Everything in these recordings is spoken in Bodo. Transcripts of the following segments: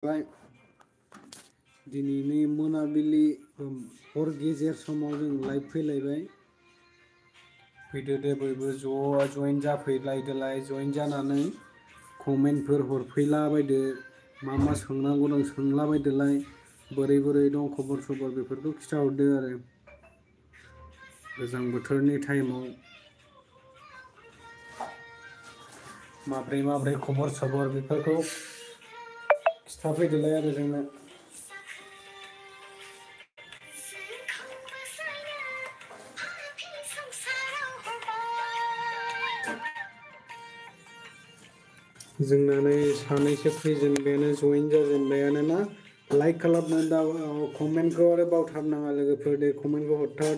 बाय दिनैनि मोनाबिलि हर गेजेर समाव जों लाइभ फैलायबाय फैदो दे बयबो जइन जाफैलायदोलाय जइन जानानै कमेन्टफोर हरफैलाबायदो मा सोंनांगौ दं सोंलाबायदोलाय बोरै दं खबर सबर बेफोरखौ खिथाहरदो आरो गोजां बोथोरनि टाइमाव माब्रै खबर सबर बेफोरखौ खिथाफैदोलाय आरो जोंनो जोंना नै सानैसो फैजेनबायानो जइन जाजेनबायानो ना लाइक खालामनो दा कमेन्टखौ आरो बावथारनाङा लोगोफोर दे कमेन्टखौ हरथार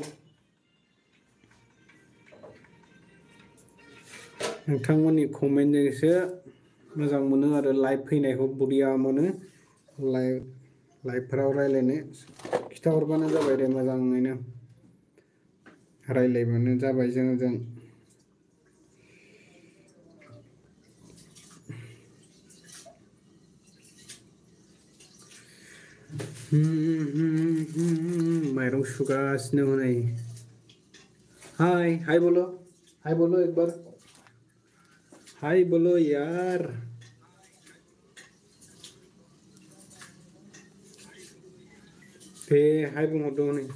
नोंथांमोननि कमेन्टजोंसो मोजां मोनो आरो लाइभ फैनायखौ बरिया मोनो लाइभफोराव रायलायनो खिथाहरबानो जाबाय दे मोजाङैनो रायलायबानो जाबाय जों माइरं सुगासिनो हनै हाय बोलो एक बार हाय बोलो यार दे हाय बुंहरदो हनै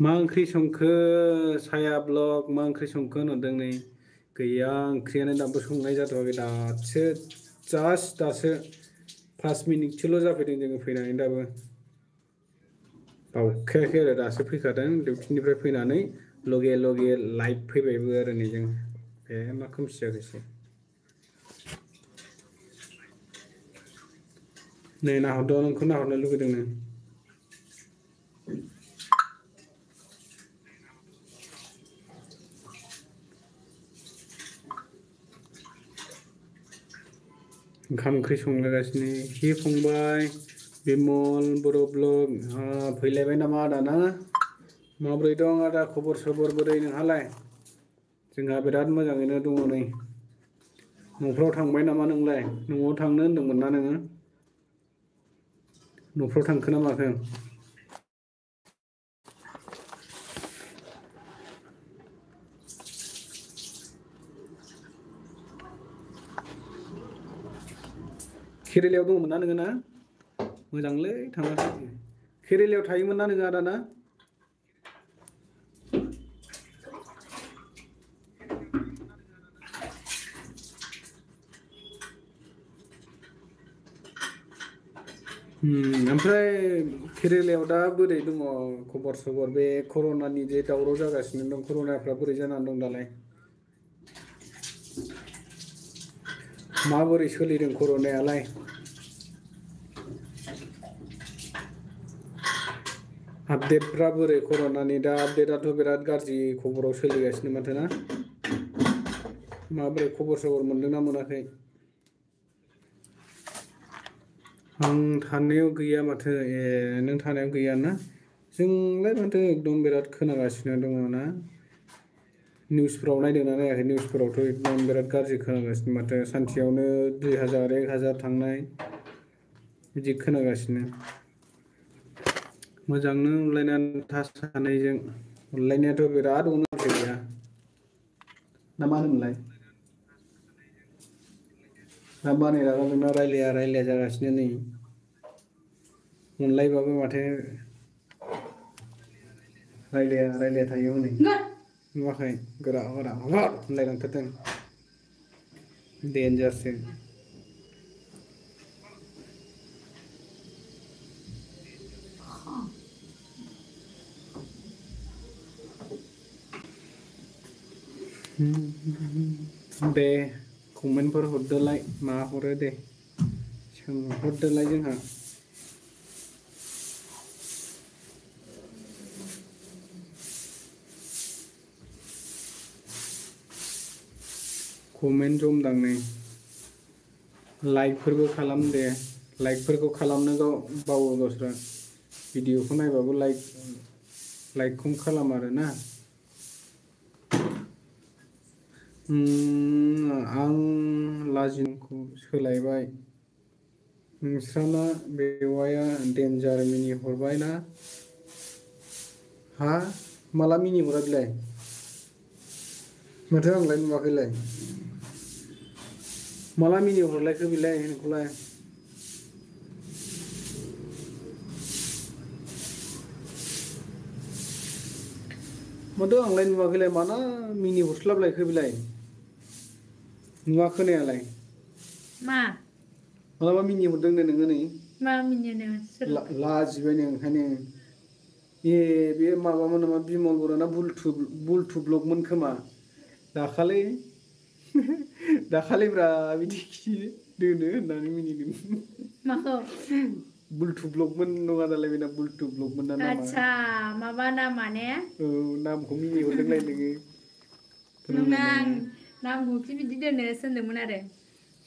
मा ओंख्रि संखो साया ब्लग मा ओंख्रि संखो होनहरदों नै गैया ओंख्रियानो दाबो संनाय जाथ'वाखै दासो 5 मिनिटसोल' जाफैदों जोङो फैनानै दाबो बावखायाखै आरो दासो फैखादों डिउटिनिफ्राय फैनानै लगे लाइभ फैबायबो आरो नै जों बे मा खोमसि जाखोसै नै नाहरदो नोंखौ नाहरनो लुगैदों नो ओंखाम ओंख्रि संलायगासिनो हि फंबाय बिमल बर' ब्लग फैलायबाय नामा आदा ना माब्रै दं आदा खबर सबर बोरै नोंहालाय जोंहा बिराद मोजाङैनो दङ नै न'फ्राव थांबाय नामा नोंलाय न'आव थांनो होन्दोंमोन ना नोङो न'फ्राव थांखो ना माखो केरेलायाव दंमोन ना नोङो ना मोजांलै थांनानै केरेलायाव थायोमोन ना नोङो आदा ना ओमफ्राय केरेलायाव दा बोरै दङ खबर सबर बे कर'नानि जे दावराव जागासिनो दं कर'नाफ्रा बोरै जानानै दं दालाय माबोरै सोलिदों कर'नायालाय आपडेटफ्रा बोरै कर'नानि दा आपडेटआथ' बिराद गाज्रि खबराव सोलिगासिनो माथो ना माबोरै खबर सबर मोनदों ना मोनाखै आं थानायाव गैया माथो नों थानायाव गैया ना जोंलाय माथो एकदम बिराद खोनागासिनो दङ ना निउसफ्राव नायदोंना नायाखै निउसफोरावथ' एकदम बिराद गाज्रि खोनागासिनो माथो सानसेयावनो 2000 1000 थांनाय बिदि खोनागासिनो मोजांनो अनलायनानै था सानैजों अनलायनायाथ' बिराद अनो गैया ना मा होनोमोनलाय दा बानाय रागाजोंना रायलाया जागासिनो नै अनलायबाबो माथो रायलाया थायो हनै नुवाखै गोरा होनलायलांथारदों देनजारसो दे कमेन्टफोर हरदोलाय मा हरो दे सोंहरदोलाय जोंहा कमेन्ट जमदां नै लाइकफोरबो खालाम दे लाइकफोरखौ खालामनो बावो दस्रा भिडिअखौ नायबाबो लाइकखौनो खालाम आरोना आं लाजिनोखौ सोलायबाय नोंस्राना बेवाया डेन्जार मिनि हरबाय ना हा माला मिनि हरा बिलाय माथो आंलाय नुवाखैलाय माला मिनि हरलायखो बिलाय नोंखौलाय माथो आंलाय नुवाखैलाय माला मिनि हरस्लाबलायखो बिलाय नुवा खोनायालाय मा मालाबा मिनि हरदोंनो नोङो नै मा मिनिनो सोर लाजिबायनो ओंखायनो ए बे माबामोन नामा बिमल बराना बुलथु ब्लगमोन खोमा दाखालै दाखालिब्रा बिदि खि दोनो होननानै मिनिदों माखौ बुलथु ब्लगमोन नङा दालाय बेना बुलथु ब्लगमोन ना नामा आतसा माबा नामा ने औ नामखौ मिनिहरदोंलाय नोङो नङा फोरमायनानै आं नामखौखि बिदि दोनो सोंदोंमोन आरो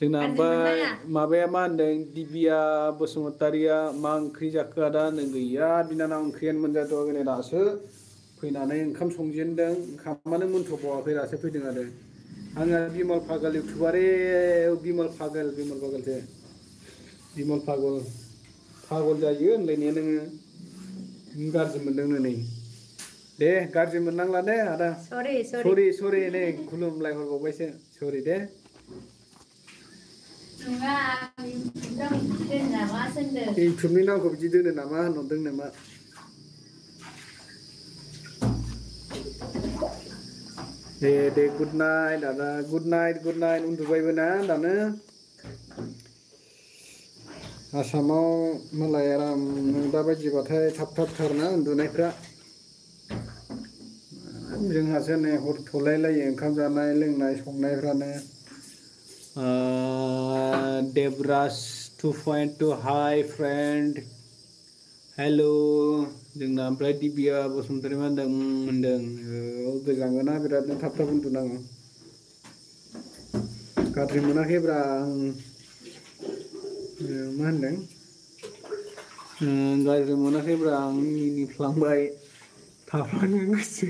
जोंना गाज्रि ओमफ्राय मोननाङा माबाया मा होनदों दिबिया बसुमतारिया मा ओंख्रि जाखो आदा होनदों गैया बिनानाव ओंख्रियानो मोनजाथ'वाखै दासो फैनानै ओंखाम संजेनदों ओंखामानो मोनथ'बावाखै दासो फैदों आरो आङो बिमल पागल इउटुबारे बिमल पागलसो बिमल पागल जायो होनलायनाया नोङो गाज्रि मोनदोंनो नै दे गाज्रि मोननांला दे आदा सरि नै खुलुमलाय हरबावबायसो सरि दे नङा दोन नामा सोंदों इउटुबनि नामखौ बिदि दोनो नामा होनहरदों नामा दे गुड नाइट आदा गुड नाइट उन्दुबायबो ना दानो आसामाव मालाय आराम दाबायदिबाथाय थाब-थाबथारना उन्दुनायफ्रा जोंहासो नै हर थौलायलायो ओंखाम जानाय लोंनाय संनायफ्रानो देबराज 2.2 हाय फ्रेन्ड हेल' जोंना ओमफ्राय दिबिया बसुमतारी मा होनदों गोजाङोना बिरादनो थाब उन्दुनांगौ गाज्रि मोनाखैब्रा आं मा होनदों गाज्रि मोनाखैब्रा आं मिनिफ्लांबाय थाफ्लांनो गोसो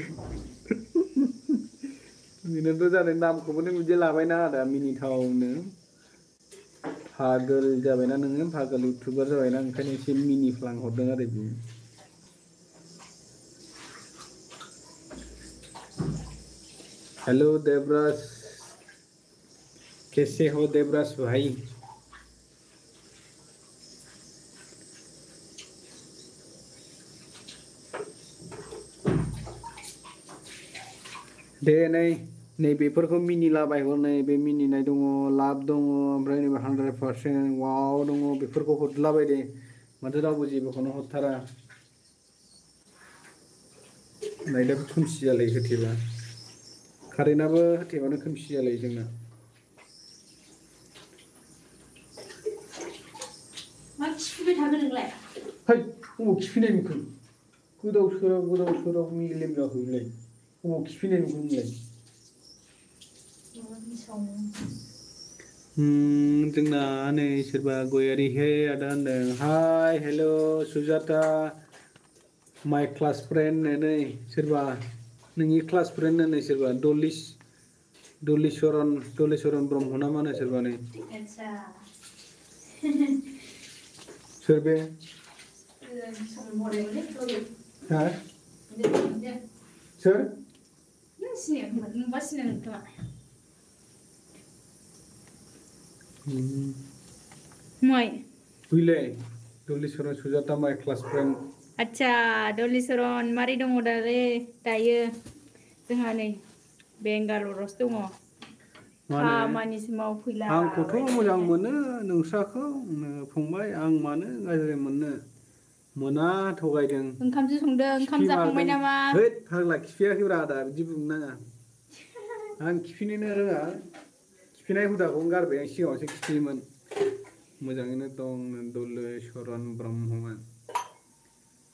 बेनोथ' जादों नामखौबो नों बिदि लाबायना आदा मिनिथावनो पागोल जाबायना नोङो पागोल इउटुबार जाबायना ओंखायनो एसे मिनिफ्लांहरदों आरो बियो हेलो देबराज कैसे हो देबराज भाई दे नै बेफोरखौ मिनिलाबायहर नै बे मिनिनाय दङ लाब दङ ओमफ्राय नैबे 100% वाव दङ बेफोरखौ हरलाबाय दे माथो रावबो जेबोखौनो हरथारा लाइटआबो खोमसि जालायो होथेबा कारेन्टआबो होथेबानो खोमसि जालायो जोंना मा खिफिबाय थाखो नोंलाय है अबाव खिफिनाय नुखो गोदाव सोराव मेलेम जाखो बेलाय अबाव खिफिनाय नुखो नोंलाय जोंना नै सोरबा गयारि हे आदा होनदों हाय हेल' सुजाता माइ क्लास फ्रेन्ड नै सोरबा नोंनि क्लास फ्रेन्ड नै सोरबा दलिचरन ब्रह्म ना मा होनो सोरबा नै सोर बे हा सोर नों सिनायाखैमोन नोंबा सिनायगोन खोमा माइ फैलाय दलिचरन सुजाता माइ क्लास फ्रेन्ड आच्छा दलिचरन मारै दङ दायो जोंहा नै बेंगालरावसो दङ खामानिसो मावफैला आंखौथ' मोजां मोनो नोंस्राखौ फंबाय आं मानो गाज्रि मोना थगायदों ओंखामसो संदों ओंखाम खिफि जाखांबाय मारदों नामा हैद फाग्ला खिफियाखैब्रा आदा बिदि बुंनो नाङा आं खिफिनोनो रोङा खिफिनाय हुदाखौनो गारबाय आं सिगाङावसो खिफियोमोन मोजाङैनो दं दलिचरन ब्रह्मआ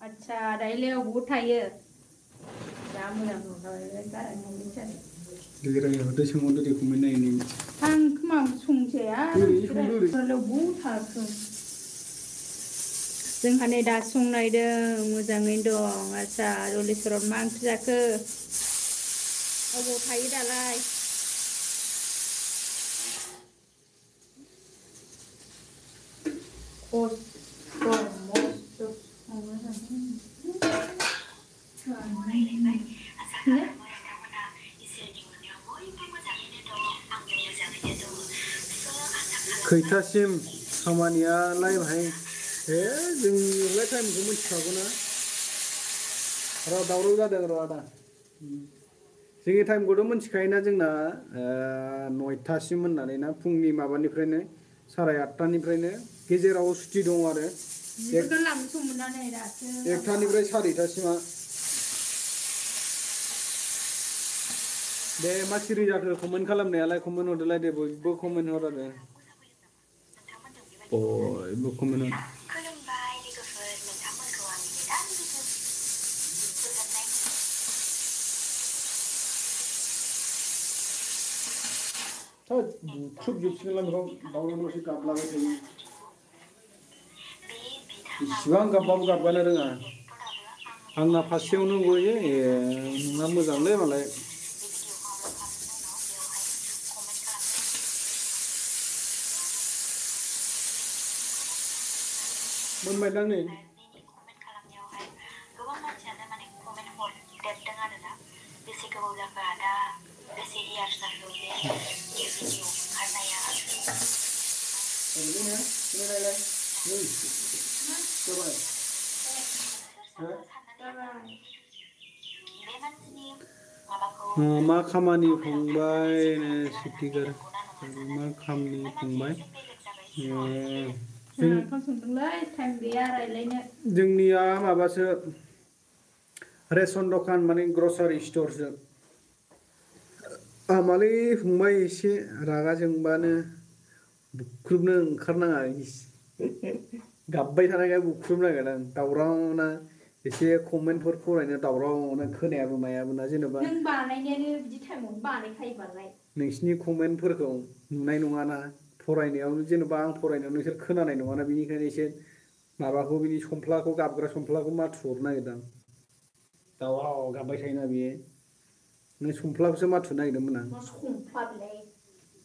आच्छा दायोलाय अबाव थायो जा मोजां खोन्थाबाय रायलायहरदो सोंहरदो दे कमेन्ट नायै आं खोमा संसै बबाव थाखो जोंहा नै दा संनायदों मोजाङैनो दं आच्छा दलिचरन मा ओंख्रि जाखो अबाव थायो दालाय खैथासिम खामानियालाय बाहाय जोंलाय टाइमखौ मिथिखागौ ना र' दावराव जादों र' आदा जोंनि टाइमखौथ' मिथिखायोना जोंना 9टासिम होननानै ना फुंनि माबानिफ्रायनो 8:30निफ्रायनो गेजेराव सुटि दं आरो 1टानिफ्राय 4टासिमा दे मा सिरि जाखो कमेन्ट खालामनायालाय कमेन्ट हरदोलाय दे बयबो कमेन्ट हर आरो बयबो कमेन्ट हर बुख्रुबजोबसिगोनलां बेखौ दावराव-दावसि गाबलाबाय थायो इसिबां गाबबाबो गाबगानो रोङा आंना फारसेयावनो गयो नोंना मोजांलै मालाय मोनबायदां नै मा खामानि फंबाय सिटिगार मा खामानि फंबाय जोंनिया माबासो रेशन दखान माने ग्रसारि स्टरसो आमालै फंबाय एसे रागा जोंबानो बुख्रुबनो ओंखारनाङा गाबबाय थानायखाय बुख्रुबनो नागिरदों दावरावना एसे कमेन्टफोर फरायनो दावरावनो खोनायाबो मायाबो ना जेनेबा नों बानायनायानो बिदि टाइमावनो बानायखायोबालाय नोंसिनि कमेन्टफोरखौ नुनाय नङाना फरायनायाव जेनेबा आं फरायनायाव नोंसोर खोनानाय नङाना बिनिखायनो एसे माबाखौ बिनि समफ्लाखौ गाबग्रा समफ्लाखौ माथु हरनो नागिरदां दावराव गाबबाय थायोना बियो नों समफ्लाखौसो माथुनो नागिरदोंमोन आं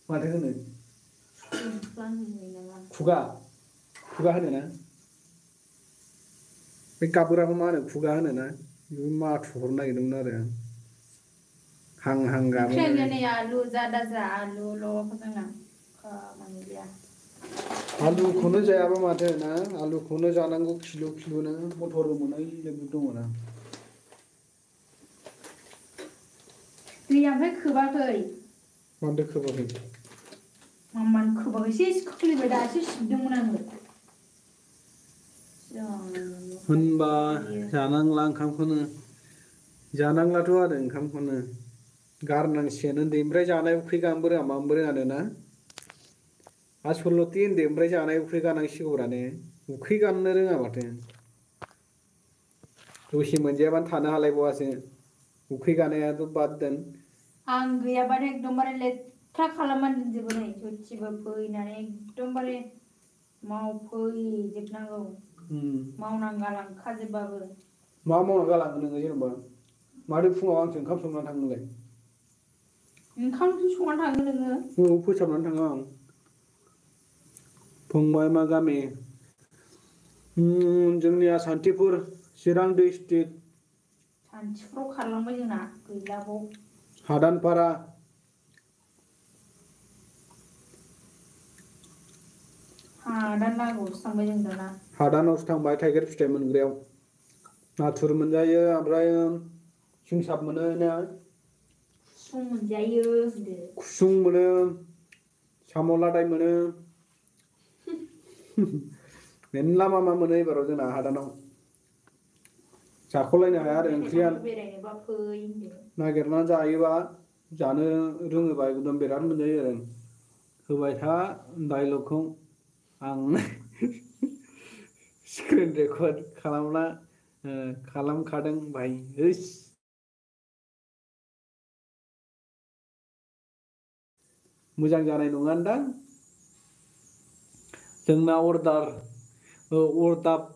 माथो होनो खुगा होनो ना बे गाबग्राखौ मा होनो खुगा होनो ना बेखौ माथु हरनो नागिरदोंमोन आरो हां गाबो आलुखौनो जायाबा माथो ना आलुखौनो जानांगौ किल' नो मटर मोनै दङ ना दैया ओमफ्राय खोबाखै मानोथो खोबाखै मामानो खोबाखै एसे खोख्लैबाय दासो सिबदोंमोन आङो होनबा जानांला ओंखामखौनो जानांलाथ' आरो ओंखामखौनो गारनांसिगोन उन्दैनिफ्राय जानाय उखै गाननो रोङा मानोबो रोङानो ना आसलथे उन्दैनिफ्राय जानाय उखै गानांसिगौरा ने उखै गाननो रोङा माथो दसे मोनजायाबानो थानो हालायबावासो उखै गानायाथ' बाद दोन आं गैयाबानो एकदमबारे लेथ्रा खालामनानै दोनजोबो नै सयथिबो फैनानै एकदमबारे मावफैजोबनांगौ मावनां गालांखाजोबबाबो मा मावना गालाङो नोङो जेनेबा माथो फुङाव आंसो ओंखाम संनानै थाङो नोंलाय ओंखाम संनानै थाङो नोङो फोसाबनानै थाङो आं फंबाय मा गामि जोंनिया सान्तिपुर चिरां डिस्ट्रिक्ट सान्तिफुराव खारलांबाय जोंना गैलाबाव हादानपारा हादान लागोआवसो थांबाय जों दाना हादानावसो थांबाय थाइगिर फिथाइ मोनग्रायाव नाथुर मोनजायो ओमफ्राय सिंसाब मोनो ना खुसुं मोनजायो होनदो खुसुं मोनो साम' लादाय मोनो मेरला मा मोनो एबाराव जोंना हादानाव जाख'लायनो हाया आरो ओंख्रिया नागिरना जायोबा जानो रोङोबा एकदम बिराद मोनजायो आरो होबाय था डाइलगखौ आं स्क्रिन रेकर्ड खालामखादों भाई मोजां जानाय नङानदां जोंना अर्डार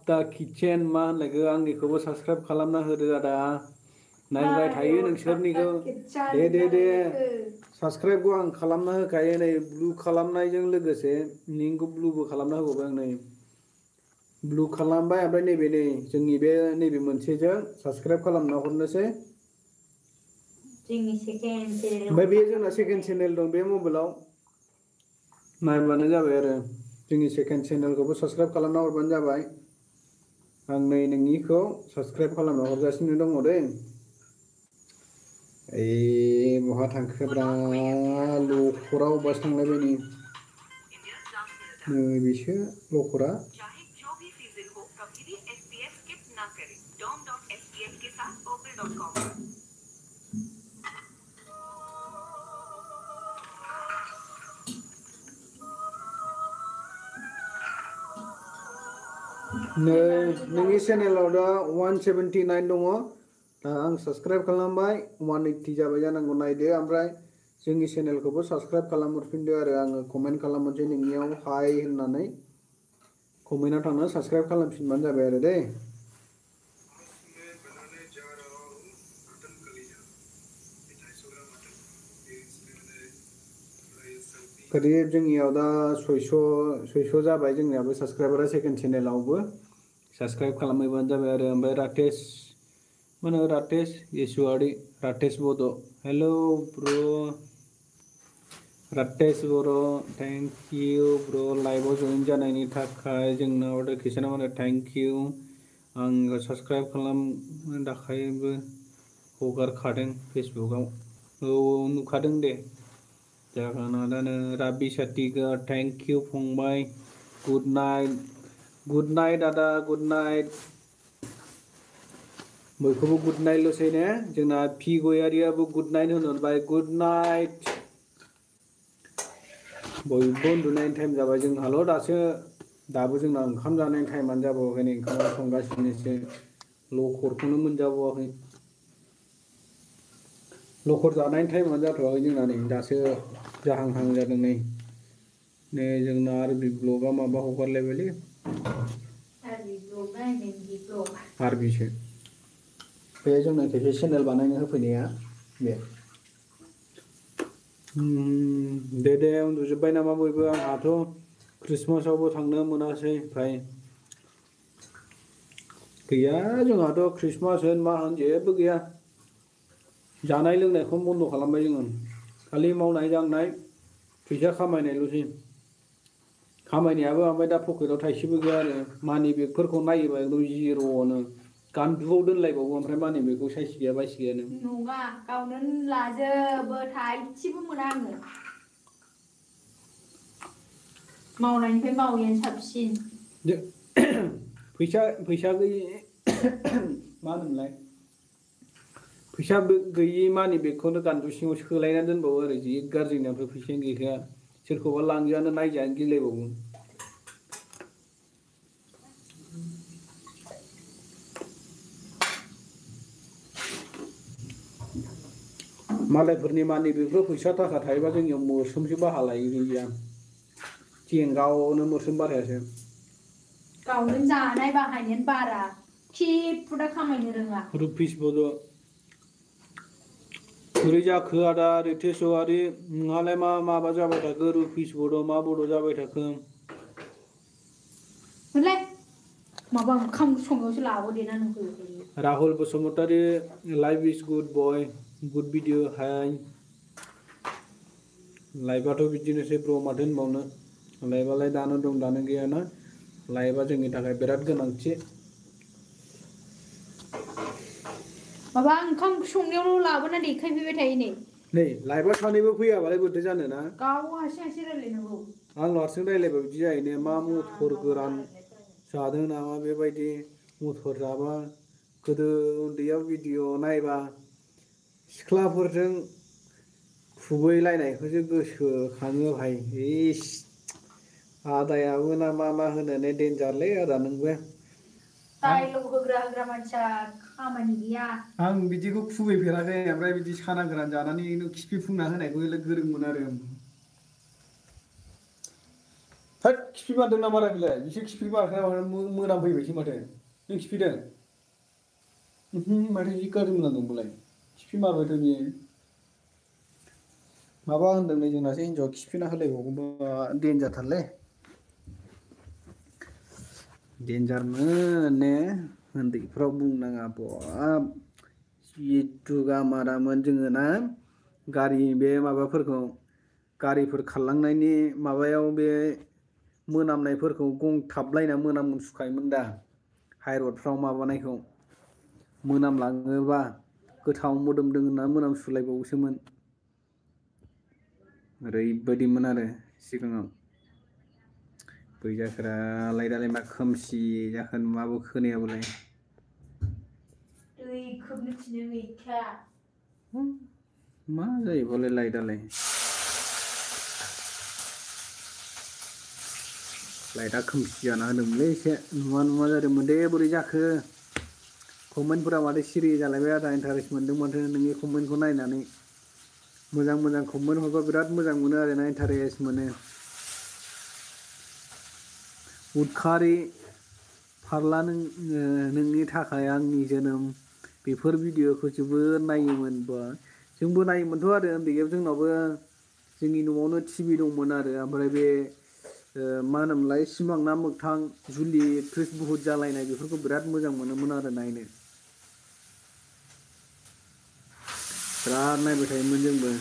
दा किटचेन मा होनलायखो आंनिखौबो साबसक्राइब खालामना होदो आदा नायबाय थायो नोंसोरनिखौ दे साबसक्राइबखौ आं खालामना होखायो नै ब्लु खालामनायजों लोगोसे लिंकखौ ब्लुबो खालामना होबावबाय आं नै ब्लु खालामबाय ओमफ्राय नैबे नै जोंनि बे नैबे मोनसेजों साबस्क्राइब खालामना हरनोसै जोंनि सेकेन्ड चेनेल ओमफ्राय बे जोंना सेकेन्ड चेनेल दं बे मबाइलाव नायबानो जाबाय आरो जोंनि सेकेन्ड चेनेलखौबो साबस्क्राइब खालामना हरबानो जाबाय आं नै नोंनिखौ साबस्क्राइब खालामना हरगासिनो दङ दै ओइ बहा थांखोब्रा लखरा अबासो थांलायबाय नै बेसो लखरा नै नोंनि चेनेलाव दा 179 दङ दा आं साबस्क्राइब खालामबाय 180 जाबाय जानांगौ नायदो ओमफ्राय जोंनि चेनेलखौबो साबस्क्राइब खालामहरफिनदो आरो आङो कमेन्ट खालामहरसै नोंनियाव हाय होननानै कमेन्टआव थांना साबस्क्राइब खालामफिनबानो जाबाय आरो दे करिब जोंनियाव दा 600 जाबाय जोंनियाबो साबस्क्राइबारा सेकेन्ड चेनेलावबो साबस्क्राइब खालामहैबानो जाबाय आरो ओमफ्राय राकेश मानो राकेश येसुवारि राकेश बड' हेलौ ब्र राकेश बर' थेंक इउ ब्र लाइभआव जइन जानायनि थाखाय जोंना अर्डार किसाना माने थेंक इउ आं साबस्क्राइब खालाम दाखायबो हगारखादों फेसबुकआव औ नुखादों दे जागानादानो राबि सातिगा थेंक इउ फंबाय गुड नाइट आदा गुड नाइट बयखौबो गुड नाइट लसै ने जोंना पि गयारियाबो गुड नाइट होनहरबाय गुड नाइट बयबो उन्दुनायनि टाइम जाबाय जोंहाल' दाबो जोंना ओंखाम जानायनि टाइमानो जाबावाखै नै ओंखाम संगासिनोसो लखरखौनो मोनजाबावाखै लखर जानायनि टाइमानो जाथ'वाखै जोंना नै दासो जाहांहां जादों नै जोंना आरबि ब्लगआ माबा हगारलायबायलै आरबिसो बे जोंना खेबसे चेनेल बानायनो होफैनाया बे दे उन्दुजोब्बाय नामा बयबो आंहाथ' ख्रिस्टमासावबो थांनो मोनासै फ्राय गैया जोंहाथ' ख्रिस्टमास होन मा होन जेबो गैया जानाय लोंनायखौ बन्द' खालामबाय जोङो खालि मावनाय दांनाय फैसा खामायनायल'सै खामायनायाबो ओमफ्राय दा पकेटाव थाइसेबो गैया आरो मानि बेगफोरखौ नायोबा एकदम जिर'नो गान्दुआव दोनलायबावो ओमफ्राय मानि बेगखौ साइस गैया बायस गैयानो नङा गावनो लाजोबो थाइसेबो मोना आङो मावनायनिफ्राय मावैयानो साबसिन फैसा गैयि मा होनोमोनलाय फैसा गैयि मानि बेगखौनो गान्दु सिङाव सोलायना दोनबावो आरो जि गाज्रि ओमफ्राय फैसायानो गैखाया सोरखौबा लांजानो नायजानो गिलायबावो मालायफोरनि मानि बेफोराव फैसा थाखा थायोबा जोंनियाव मोस्रोमसो बाहा लायो गैया गावनो मोस्रोम बारायासो गावनो जानाय बाहायनायानो बारा थिफुदा खामायनो रोङा रुपिस बड' बोरै जाखो आदा रितेशवारि नोंहालाय माबा जाबाय थाखो रुपिस बड' मा बड' जाबाय थाखो मोनलाय माबा ओंखाम संनायावसो लाबोदेरना होफैयो राहुल बसुमतारी लाइफ इज गुड बय गुड भिडिअ हाय लाइफआथ' बिदिनोसै ब्र माथो होनबावनो लाइफआलाय दानो दं दानो गैयाना लाइफआ जोंनि थाखाय बिराद गोनांथि माबा ओंखाम संनायावल' लाबोना देखायफैबाय थायो नै लाइफआव सानैबो फैयाबालाय बोरैथो जानो ना गाव हारसिं हारसिं रायलायनांगौ आंल' हारसिं रायलायबा बिदि जायो ने मा मटर गोरान जादों नामा बेबायदि मटर जाबा गोदो उन्दैयाव भिडिअ नायबा सिख्लाफोरजों खुबैलायनायखौसो गोसोखाङो भाइ इस आदायाबो ना मा होनो ने देन्जारलै आदा नोंबो डाइलग होग्रा मानसिया खामानि गैया आं बिदिखौ खुबैफेराखै ओमफ्राय बिदि साना गोरान जानानै खिफि फुंना होनायखौ गोरोंमोन आरो होद खिफि बारदों नामारा बेलाय बिसोर खिफि बारखांनानै मोनामफैबायसो माथो नों खिफिदों माथो जि गाज्रि मोनामदोंबालाय खिफि मारबायथ' बियो माबा होनदों नै जोंनासो हिन्जावआ खिफिना होलायबावगौबा देन्जारथारलै डेन्जारमोन ने उन्दैफ्राव बुंनाङा बाब जि दुगा मारामोन जोङो ना गारि बे माबाफोरखौ गारिफोर खारलांनायनि माबायाव बे मोनामनायफोरखौ गंथाबलायना मोनामसुखायोमोन दा हाइरडफ्राव माबानायखौ मोनामलाङोबा गोथाव मोदोमदों होनना मोनामसुलायबावोसोमोन ओरैबायदिमोन आरो सिगाङाव बैजाफोरालाय दालाय मा खोमसि जाखो माबो खोनायाबालाय दै खोबनो थिनो गैखा मा जायो बालाय लाय दालाय लाइटआ खोमसि जाना होदोंमोनलै एसे नुवा नुवा जादोंमोन दे बोरै जाखो कमेन्टफोरा माथो सिरि जालायबाय आदा इन्टारेस्ट मोनदों माथो नोंनि कमेन्टखौ नायनानै मोजां मोजां कमेन्ट हरबा बिराद मोजां मोनो आरोना इन्टारेस्ट मोनो उदखारि फारला नोंनि थाखाय आंनि जोनोम बेफोर भिडिअखौ जोबोद नायोमोन बा जोंबो नायोमोनथ' आरो उन्दैयाव जोंनावबो जोंनि न'आवनो टिभि दंमोन आरो ओमफ्राय बे मा होनोमोनलाय सिमां ना मोगथां जुलि एक्ट्रिस बुहुत जालायनाय बेफोरखौ बिराद मोजां मोनोमोन आरो नायनो बिराद नायबाय थायोमोन जोंबो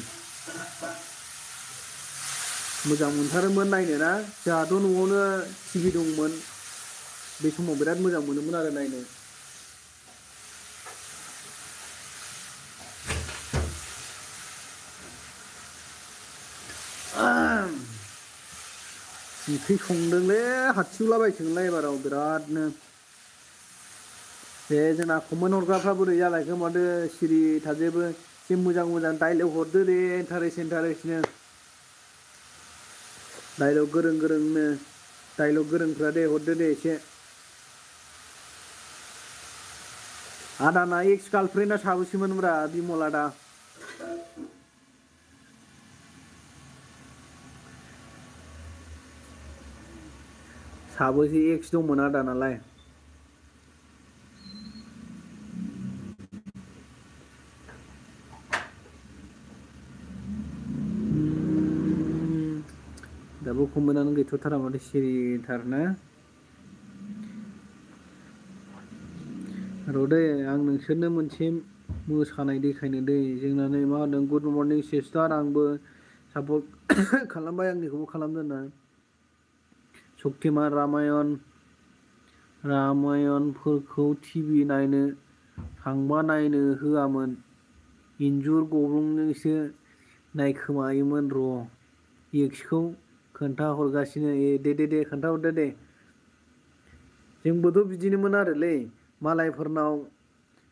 मोजां मोनथारोमोन नायनो ना जोंहाथ' न'आवनो टिभि दंमोन बे समाव बिराद मोजां मोनोमोन आरो नायनो ओंख्रि संदोंलै हारसिउलाबायसिगोनलाय एबाराव बिरादनो दे जोंना कमेन्ट हरग्राफ्रा बोरै जालायखो माथो सिरि थाजोबो एसे मोजां मोजां डाइलग हरदो दे इन्टारेस्टनो डाइलग गोरों गोरोंनो डाइलग गोरोंफ्रा दे हरदो दे एसे आदाना एक्स गार्लफ्रेन्डआ साबेसेमोनब्रा बिमल आदा साबेसे एक्स दंमोन आदानालाय दाबो कमेन्टआनो गैथ'थारा माथो सिरिथारना र' दे आं नोंसोरनो मोनसे मोसानाय देखायनो दै जोंना नै मा होनदों गुड मर्निं सिस्टार आंबो सापर्ट खालामबाय आंनिखौबो खालामदो होनना शक्तिमान रामायणफोरखौ टिभि नायनो थांबा नायनो होआमोन इन्जुर गब्लंजोंसो नायखोमायोमोन र' एक्सखौ खोन्थाहरगासिनो दे खोन्थाहरदो दे जोंबोथ' बिदिनोमोन आरोलै मालायफोरनाव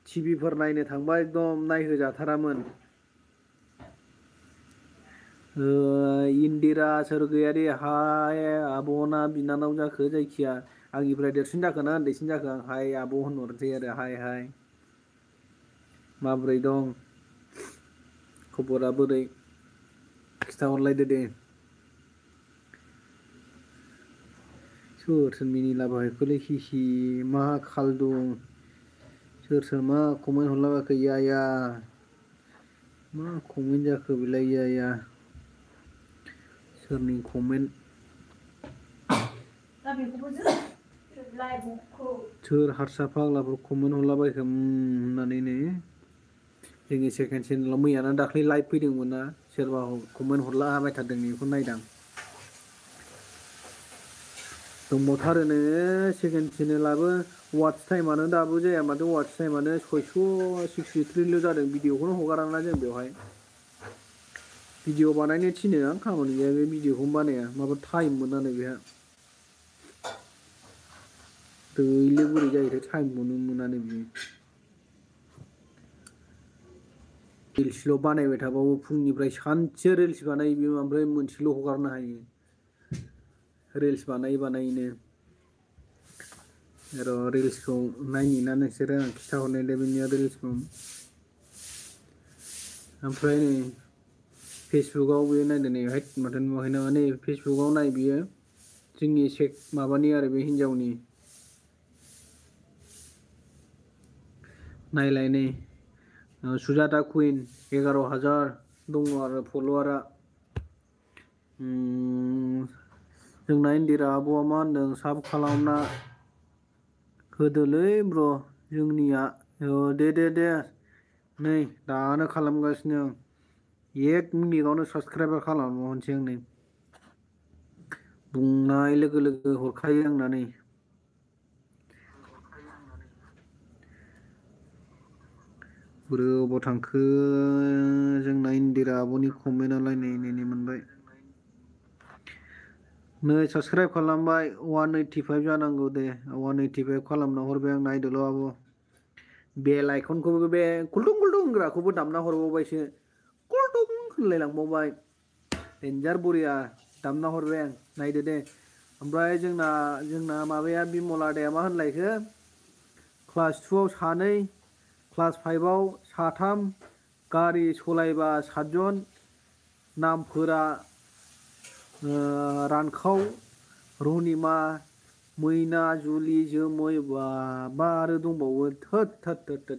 टिभिफोर नायनो थांबा एकदम नायहोजाथारामोन इन्दिरा सोरगोयारि हाय आब'ना बिनानाव जाखो जायखिया आंनिफ्राय देरसिन जाखो ना उन्दैसिन जाखो आं हाय आब' होनहरसै आरो हाय माबोरै दं खबरा बोरै खिथाहरलायदो दे सोर मिनिलाबायखोलै हि मा खाल दं सोर मा कमेन्ट हरलाबायखो या मा कमेन्ट जाखो बेलाय या सोरनि कमेन्ट सोर हारसा फाग्लाफोर कमेन्ट हरलाबायखो होननानैनो जोंनि सेकेन्ड चेनेलाव मैयाना दाख्लै लाइभ फैदोंमोन ना सोरबा कमेन्ट हरलाबायथारदों बेखौ नायदां दंबावथारोनो सेकेन्ड चेनेलाबो वाट्च टाइमानो दाबो जाया माथो वाट्च टाइमानो 663ल' जादों भिडिअखौनो हगाराना जों बेवहाय भिडिअ बानायनो थिनो आं खामानि गैया बे भिडिअखौनो बानाया माबा टाइम मोनानो बेहा दैले बोरै जायोथाय टाइमखौनो मोनानो बियो रिल्सल' बानायबाय थाबाबो फुंनिफ्राय सानसे रिल्स बानायो बियो ओमफ्राय मोनसेल' हगारनो हायो रिल्स बानायैनो र' रिल्सखौ नायनि ना नोंसोरो आं खिथाहरनायदे बिनिया रिल्सखौ ओमफ्राय नै फेसबुकाव बे नायदो नै माथो नुवाखै नामा नै फेसबुकाव नाय बियो जोंनि माबानि आरो बे हिनजावनि नायलाय नै सुजाता कुइन 11,000 दङ आरो फल'वारा जोंना इन्दिरा आब'आ मा होनदों साब खालामना होदोलै ब्र जोंनिया दे नै दानो खालामगासिनो आं 1 मिनिटावनो साबसक्राइबार खालामहरनोसै आं नै बुंनाय लोगो लोगो हरखायो आंना नै बोरो अबाव थांखो जोंना इन्दिरा आब'नि कमेन्टआलाय नै मोनबाय नै साबसक्राइब खालामबाय 185 जानांगौ दे 185 खालामना हरबाय आं नायदोल' आब' बेल आइकनखौबो बे कुलटुं होनग्राखौबो दामना हरबावबायसो कुलटुं होनलायलांबावबाय डेन्जार बरिया दामना हरबाय आं नायदो दे ओमफ्राय जोंना माबाया बिमल आदाया मा होनलायखो क्लास 2 आव 2 क्लास 5 आव 3 गारि सलायबा 7 जन नामफोरा रानखाव रनिमा मैना जुलि जोमै बा आरो दंबावो थोद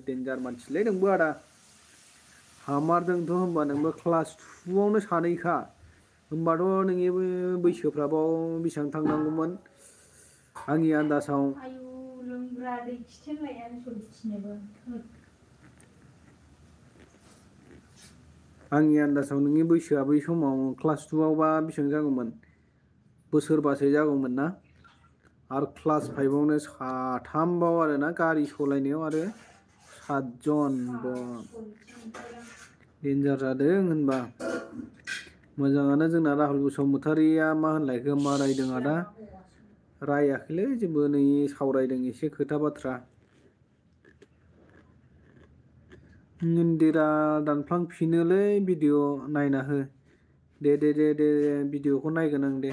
डेन्जार मानसिलै नोंबो आदा हामारदोंथ' होनबा नोंबो क्लास 2 आवनो 2खा होनबाथ' नोंनि बैसोफ्राबाव बेसेबां थांनांगौमोन आंनि आन्दाजाव आयु लोंग्रा दै खिथोनलायनानै सयथिनोबो आंनि आन्दाजाव नोंनि बैसोआ बै समाव क्लास 2 आवबा बेसेबां जागौमोन बोसोरबासो जागौमोन ना आरो क्लास 5 आवनो 3 बाव आरोना गारि सालायनायाव आरो 7 जन डेन्जार जादों होनबा मोजाङानो जोंना राहुल बसुमतारिया मा होनलायखो मा रायदों आदा रायाखैलै जेबो नै सावरायदों एसे खोथा बाथ्रा इन्दिरा दानफ्लांफिनोलै भिडिअ नायना हो दे भिडिअखौ नायगोन आं दे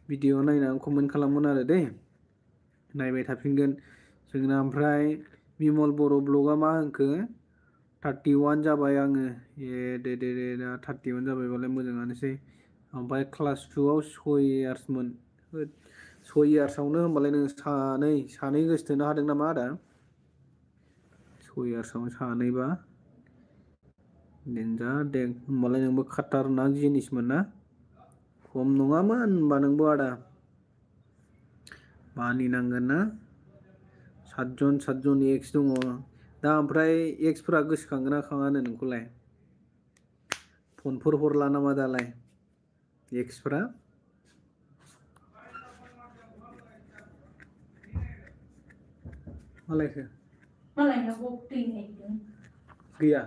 भिडिअ नायनानै कमेन्ट खालामगोन आरो दे नायबाय थाफिनगोन जोंना ओमफ्राय बिमल बर' ब्लगआ मा होनखो 31 जाबाय आङो दे दा 31 जाबायबालाय मोजाङानोसै ओमफ्राय क्लास 2 आव 6 इयार्समोन 6 इयार्सआवनो होनबालाय नों सानै गोसोथोनो हादों नामा आदा 6 इयार्सआवनो 2बा डेन्जार दे होनबालाय नोंबो खाटारनाक जिनिसमोन ना खम नङामोन होनबा नोंबो आदा मानिनांगोन ना 7 जन एक्स दङ दा ओमफ्राय एक्सफोरा गोसोखांगोन ना खाङानो नोंखौलाय फनफोर हरला नामा दालाय एक्सफ्रा मालायखो मालायनाव दै हैदों गैया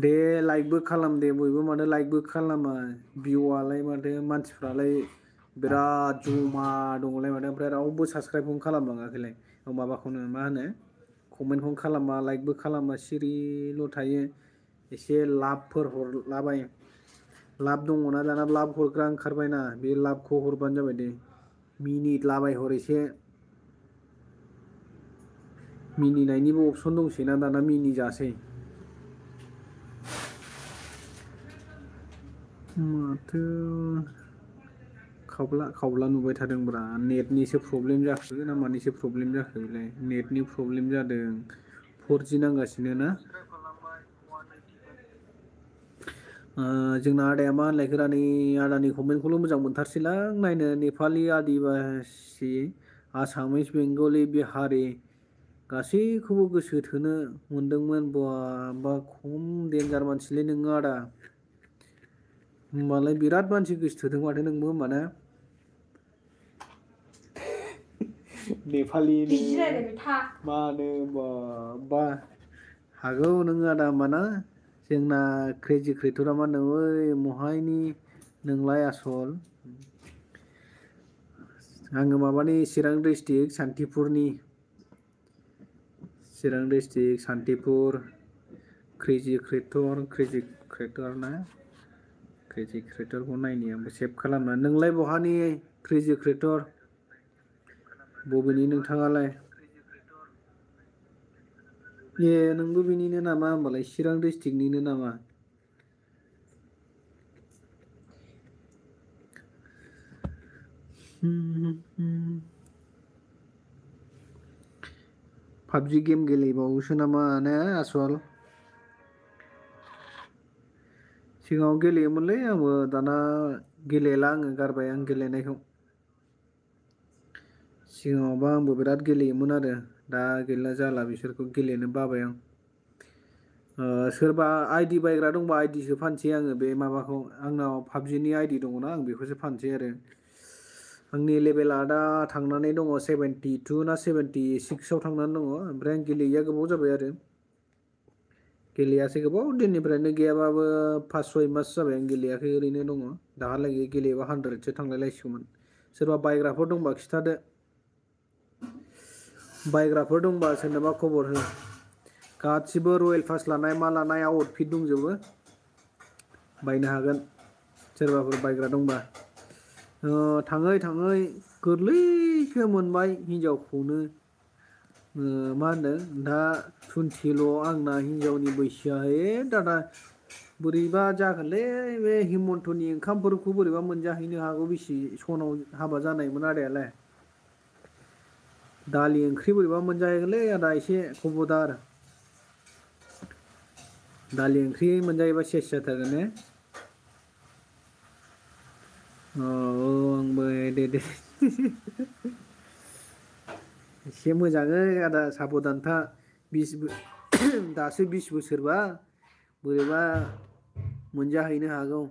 दे लाइकबो खालाम दे बयबो माथो लाइकबो खालामा भिउआलाय माथो मानसिफ्रालाय बिराद जमा दङलाय माथो ओमफ्राय रावबो साबसक्राइबखौनो खालामलाङाखैलाय माबाखौनो मा होनो कमेन्टखौनो खालामा लाइकबो खालामा सिरिल' थायो एसे लाभफोर हरलाबाय लाभ दङना दाना लाभ हरग्रा ओंखारबायना बे लाभखौ हरबानो जाबाय दे मिनिट लाबायहर एसे मिनिनायनिबो अपसन दंसैना दाना मिनिजासै माथो खावब्ला नुबाय थादोंब्रा नेटनिसो प्रब्लेम जाखो ना मानिसो प्रब्लेम जाखो बेलाय नेटनि प्रब्लेम जादों 4G नांगासिनो ना जोंना आदाया मा होनलायखो नै आदानि कमेन्टखौल' मोजां मोनथारसैलां नायनो नेपालि आदिबासि आसामिस बेंगलि बिहारि गासैखौबो गोसो थोनो मोनदोंमोन बा खम डेन्जार मानसिलै नोङो आदा होमबालाय बिराद मानसि गोसो थोदों माथो नोंबो होमबा ना नेपालिनि मानो बा हागौ नोङो आदा होमबा ना जोंना क्रेजि क्रिएटरा मा होनदों ओइ महायनि नोंलाय आसल आङो माबानि चिरां डिस्ट्रिक्ट सान्तिपुर क्रेजि क्रिएटर ना क्रेजि क्रिएटरखौ नायनि आंबो सेभ खालामनानै नोंलाय बहानि क्रेजि क्रिएटर बबेनि नोंथाङालाय ए नोंबो बिनिनो नामा होमबालाय चिरां डिस्ट्रिक्टनिनो नामा पाबजि गेम गेलेबावोसो नामा ने आसल सिगाङाव गेलेयोमोनलै आंबो दाना गेलेला आङो गारबाय आं गेलेनायखौ सिगाङावबा आंबो बिराद गेलेयोमोन आरो दा गैला जाला बिसोरखौ गेलेनो बाबाय आं सोरबा आइडि बायग्रा दंबा आइडिसो फानसै आङो बे माबाखौ आंनाव पाबजिनि आइडि दङना आं बेखौसो फानसै आरो आंनि लेभेला दा थांनानै दङ 72 ना 76 आव थांनानै दङ ओमफ्राय आं गेलेयैया गोबाव जाबाय आरो गेलेयासै गोबाव दिननिफ्रायनो गैयाबाबो 5-6 मास जाबाय आं गेलेयाखै ओरैनो दङ दाहालागै गेलेयोबा 100सो थांलायलायसिगौमोन सोरबा बायग्राफोर दंबा खिथादो बायग्राफोर दंबा सोरनोबा खबर हो गासिबो रयेल पास लानाय मा लानाय आउटफिट दंजोबो बायनो हागोन सोरबाफोर बायग्रा दंबा थाङै थाङै गोरलैसो मोनबाय हिनजावखौनो मा होनदों दा 20ल' आंना हिनजावनि बैसोआ दादा बोरैबा जागोनलै बे हिमन्तनि ओंखामफोरखौ बोरैबा मोनजाहैनो हागौ बेसे सनाव हाबा जानायमोन आदायालाय दालि ओंख्रि बोरैबा मोनजाहैगोनलै आदा एसे खबरदार दालि ओंख्रि मोनजायोबा सेस जाथारगोन ने आंबो दे एसे मोजाङै आदा साबधानथा दासो 20 बोसोरबा बोरैबा मोनजाहैनो हागौ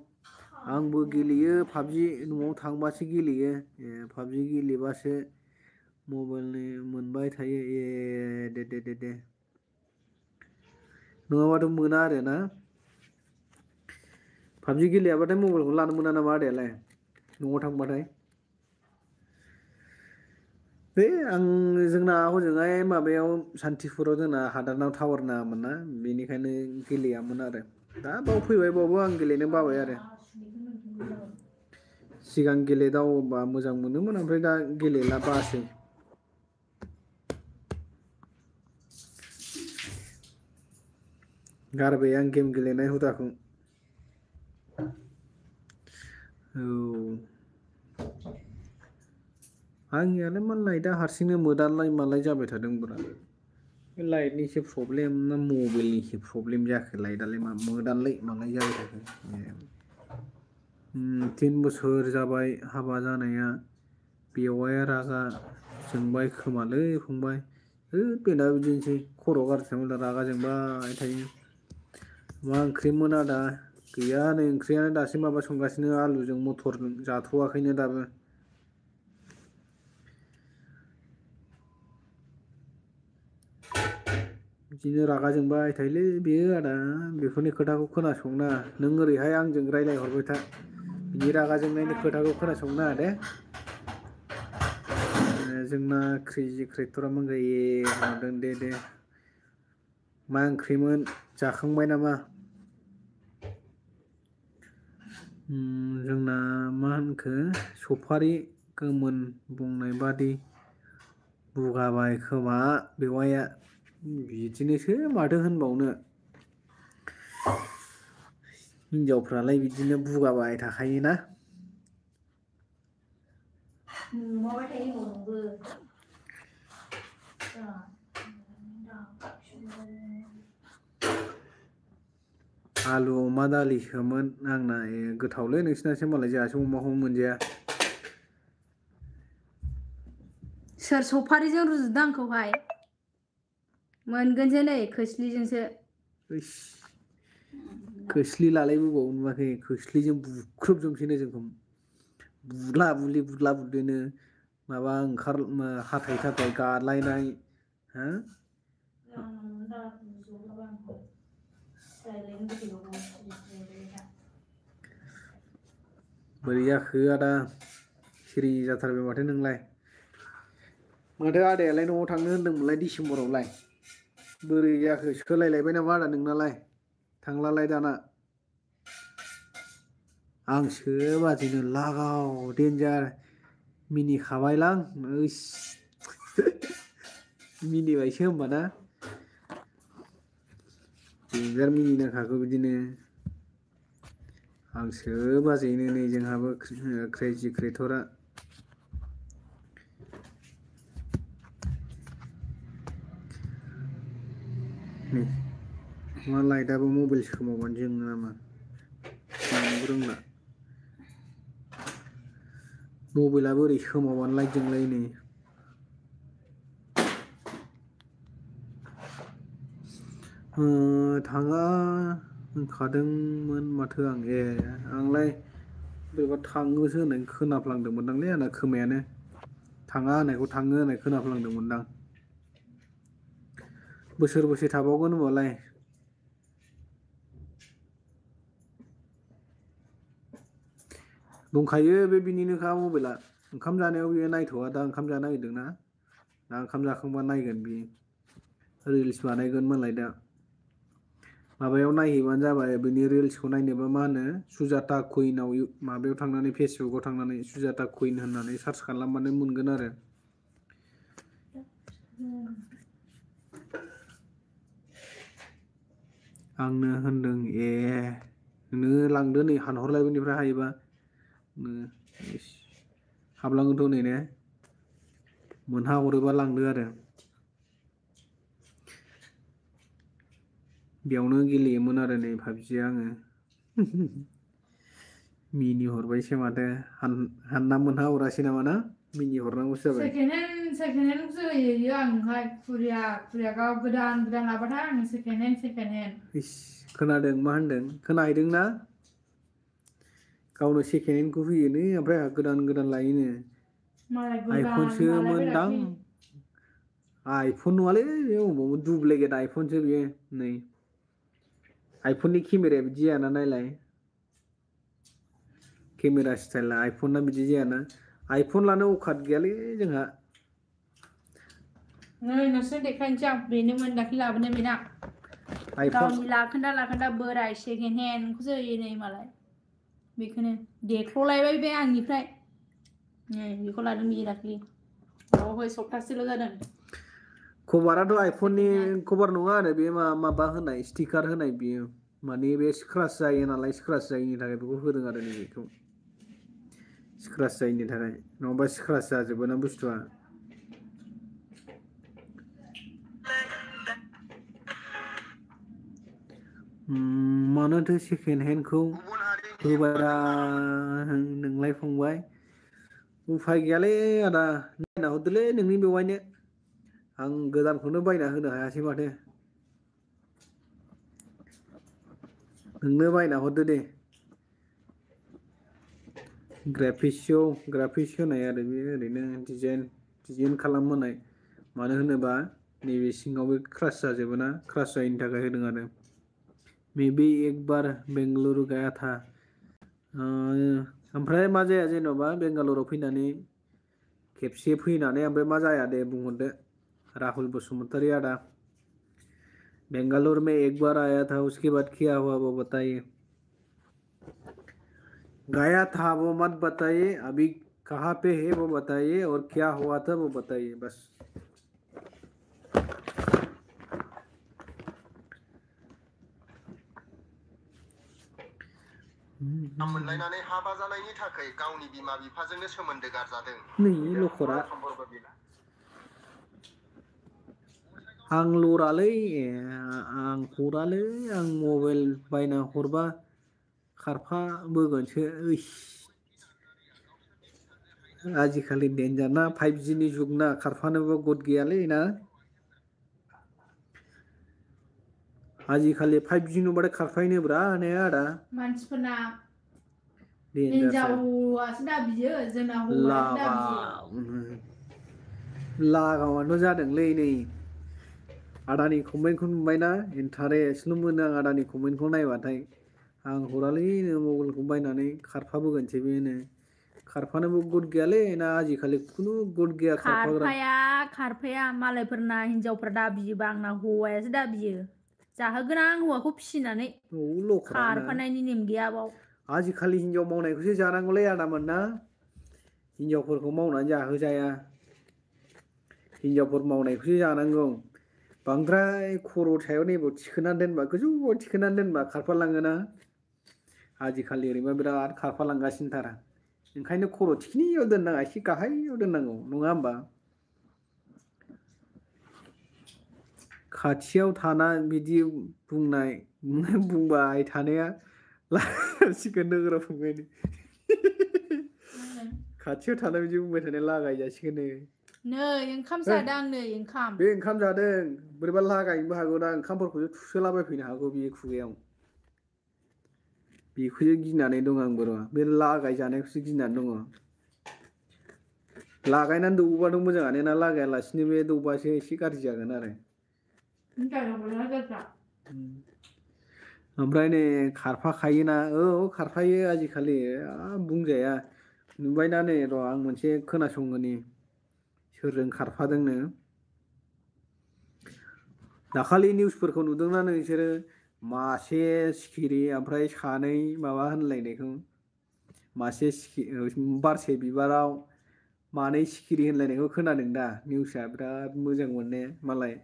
आंबो गेलेयो पाबजि न'आव थांबासो गेलेयो पाबजि गेलेबासो मबाइलनि मोनबाय थायो दे नङाबाथ' मोना आरो ना पाबजि गेलेयाबाथाय मबाइलखौ लानो मोना नामा आदायालाय न'आव थांबाथाय बे आं जोंना हजोंहाय माबायाव सान्तिपुराव जोंना हादानाव टावार नाङामोन ना बेनिखायनो गेलेयामोन आरो दा बाव फैबाय बावबो आं गेलेनो बाबाय आरो सिगां गेलेदावोबा मोजां मोनोमोन ओमफ्राय दा गेलेला बासै गारबाय आं गेम गेलेनाय हुदाखौ आंनियालाय मा लाइटआ हारसिंनो मोदानलाय मालाय जाबाय थादोंब्रा बे लाइटनि एसे प्रब्लेम ना मबाइलनि एसे प्रब्लेम जाखो लाइटआलाय मा मोदानलाय मालाय जाबाय थादों 3 बोसोर जाबाय हाबा जानाया बेवाइया रागा जोंबाय खोमालै फंबाय बेना बिदिनोसै खर' गाज्रि थांबा रागा जोंबाय थायो मा ओंख्रिमोन आदा गैया नै ओंख्रियानो दासो माबा संगासिनो आलुजों मथरजों जाथ'वाखैनो दाबो बिदिनो रागा जोंबाय थायोलै बेयो आदा बेफोरनि खोथाखौ खोनासंनाङा नों ओरैहाय आंजों रायज्लायहरबाय था बिदि रागा जोंनायनि खोथाखौ खोनासंनाङा दे जोंना क्रेजि क्रेक्टरा मा जायो हरदों दे मा ओंख्रिमोन जाखांबाय नामा जोंना मा होनखो सफारि गोमोन बुंनाय बादि बुगाबाय खोमा बेवाइया बिदिनोसो माथो होनबावनो हिनजावफ्रालाय बिदिनो बुगाबाय थाखायोना आलु अमा दालिसोमोन आंना गोथावलै नोंसिनासो मालाय जोंहासो अमाखौनो मोनजाया सोर सफारिजों रुजुदों आंखौहाय मोनगोनसो नै खोस्लिजोंसो खोस्लि लालायबोबावो नुवाखै खोस्लिजों बुख्रुबजोबसैनो जोंखौ बुदला बुदलिनो माबा हाथाय थाथाय गालायनाय हा बोरै जाखो आदा सिरि जाथारबाय माथो नोंलाय माथो आदायालाय न'आव थांनो होनदोंमोनलाय डिसेम्बरावलाय बोरै जाखो सोलायलायबाय नामा आदा नोंनालाय थांलालाय दाना आंसो बादिनो लागाव देन्जार मिनिखाबायलां मिनिबायसो होमबाना देन्जार मिनिनांखागौ बिदिनो आंसो बाजैनो नै जोंहाबो क्रेजि क्रेटरा मा लाइटआबो मबाइल सोमावबानो जोङो नामा रोंला मबाइलाबो ओरै सोमावानो लाइट जोंलाय नै थाङा होनखादोंमोन माथो आं आंलाय बोरैबा थाङोसो होननाय खोनाफ्लांदोंमोनदांलै आंना खोमायानो थाङा होननायखौ थाङो होननाय खोनाफ्लांदोंमोनदां बोसोरबेसे थाबावगोन होनबालाय दंखायो बे बिनिनोखा मबाइला ओंखाम जानायाव बियो नायथ'वा दा ओंखाम जानो नागिरदोंना दा ओंखाम जाखांबा नायगोन बियो रिल्स बानायगोन मालाय दा माबायाव नायहैबानो जाबाय बिनि रिल्सखौ नायनोबा मा होनो सुजाता कुइनाव माबायाव थांनानै फेसबुकाव थांनानै सुजाता कुइन होननानै सार्च खालामबानो मोनगोन आरो आंनो होनदों नोङो लांदो नै हानहरलाय बेनिफ्राय हायोबा हाबलाङोथ' नै ने मोनहाहरोबा लांदो आरो बेयावनो गेलेयोमोन आरो नै पाबजिया आङो मिनि हरबायसो माथो हानना मोनहा हरासै नामा ना मिनि हरनांगौसो जाबाय सेकेन्ड हेन्ड जोयो आंहाय खुरिया गाव गोदान लाबाथाय आं सेकेन्ड हेन्ड इस खोनादों मा होनदों खोनाहैदोंना गावनो सेकेन्ड हेन्डखौ होयोनो ओमफ्राय आंहा गोदान लायोनो मालाय गोदान आइफनसो मालाय मोनदां बेलाखि आइफन नङालै दुप्लिकेट आइफनसो बियो नै आइफननि केमेराया बिदि जायाना नायलाय केमेरा स्टाइला आइफनना बिदि जायाना आइफन लानो अकात गैयालै जोंहा नै नोंसोर देखायनोसै आं बेनोमोन दाख्लै लाबोनाय बेना आइफन गावनि लाखोन्दा बोराय सेकेन्ड हेन्डखौसो होयो नै मालाय बेखौनो देख्ल'लायबाय बे आंनिफ्राय नै बेखौ लादों बियो दाख्लि बावहाय सप्तासेल' जादों कभाराथ' आइफननि सेकेन्ड हेन्ड कभार नङा आरो बे माबा होनाय स्टिकार होनाय बियो माने बे स्क्राच जायो नालाय स्क्राच जायिनि थाखाय बेखौ होदों आरो नैबेखौ स्क्राच जायिनि थाखाय नङाबा स्क्राच जाजोबो ना बुस्थुआ मानोथो सेकेन्ड हेन्डखौ होबायरा नोंलाय फंबाय उफाय गैयालै आदा नायना हरदोलै नोंनि बेवाइनो आं गोदानखौनो बायना होनो हायासै माथो नोंनो बायना हरदो दे ग्राफिक्स होनाय आरो बे ओरैनो डिजाइन खालामहोनाय मानो होनोबा नैबे सिङाव बे क्रास जाजोबो ना क्रास जायैनि थाखाय होदों आरो मे बि एक बार बेंगलुरु गाया था ओमफ्राय मा जाया जेन'बा बेंगालराव फैनानै खेबसे फैनानै ओमफ्राय मा जाया दे बुंहरदो राहुल बसुमतारी आदा बेंगालुर में एक बार आया था उसके बाद क्या हुआ वो बताइए गया था वो मत बताइए अभी कहाँ पे है वो बताइए और क्या हुआ था वो बताइए बस मोनलायनानै हाबा जानायनि थाखाय गावनि बिमा बिफाजोंनो सोमोन्दो गारजादों नै लखरा आं लरालै आं हरालै आं मबाइल बायना हरबा खारफाबोगोनसो आजिखालि देनजार ना 5G नि जुग ना खारफानोबो गद गैयालै ना आजिखालि 5G नुबाथाय खारफायोनोब्रा ने आदा मानसिफोरना देनजारसो हिनजावासो दाबियो जोंना हौवायासो दाबियो लागावानो जादोंलै नै आदानि कमेन्टखौ नुबायना इन्टारेस्टल' मोनो आं आदानि कमेन्टखौ नायबाथाय आं हरालै नो मबाइलखौ बायनानै खारफाबोगोनसै बेनो खारफानोबो गद गैयालै ना आजिखालि खुनु गद गैया खारफाग्रा खारफाया मालायफोरना हिनजावफ्रा दाबियोबा आंना हौवायासो दाबियो जाहोगोन आं हौवाखौ फिसिनानै खारफानायनि नेम गैया बाव आजिखालि हिनजाव मावनायखौसो जानांगौलै आदामोन ना हिनजावफोरखौ मावनानै जाहोजाया हिनजावफोर मावनायखौसो जानांगौ बांद्राय खर' सायाव नैबाव थिखोनानै दोनबा गोजौआव थिखोनानै दोनबा खारफालाङोना आजिखालि ओरैबा बिराद खारफालांगासिनोथार ओंखायनो खर' थिखिनियाव दोननाङा एसे गाहायाव दोननांगौ नङा होमबा खाथियाव थाना बिदि बुंबाय थानाया लागायसिगोन नोगोराव फंबायनि खाथियाव थानाय बिदि बुंबाय थानाय लागाय जासिगोन नै ओंखाम जादों आं नै ओंखाम बे ओंखाम जादों बोरैबा लागायनोबो हागौ ना ओंखामफोरखौसो थुसोलाबायफैनो हागौ बे खुगायाव बेखौसो गिनानै दं आंबो र' बे लागाय जानायखौसो गिनानै दङ लागायनानै दौबाथ' मोजाङानो ना लागायालासिनो बे दौबासो एसे गाज्रि जागोन आरो ओमफ्राय नै खारफाखायोना औ खारफायो आजिखालि बुंजाया नुबायना नै र' आं मोनसे खोनासंगोनि सोरजों खारफादोंनो दाखालि निउसफोरखौ नुदोंना नोंसोरो मासे सिखिरि ओमफ्राय सानै माबा होनलायनायखौ मासे बारसे बिबाराव मानै सिखिरि होनलायनायखौ खोनादों दा निउसआ बिराद मोजां मोनने मालाय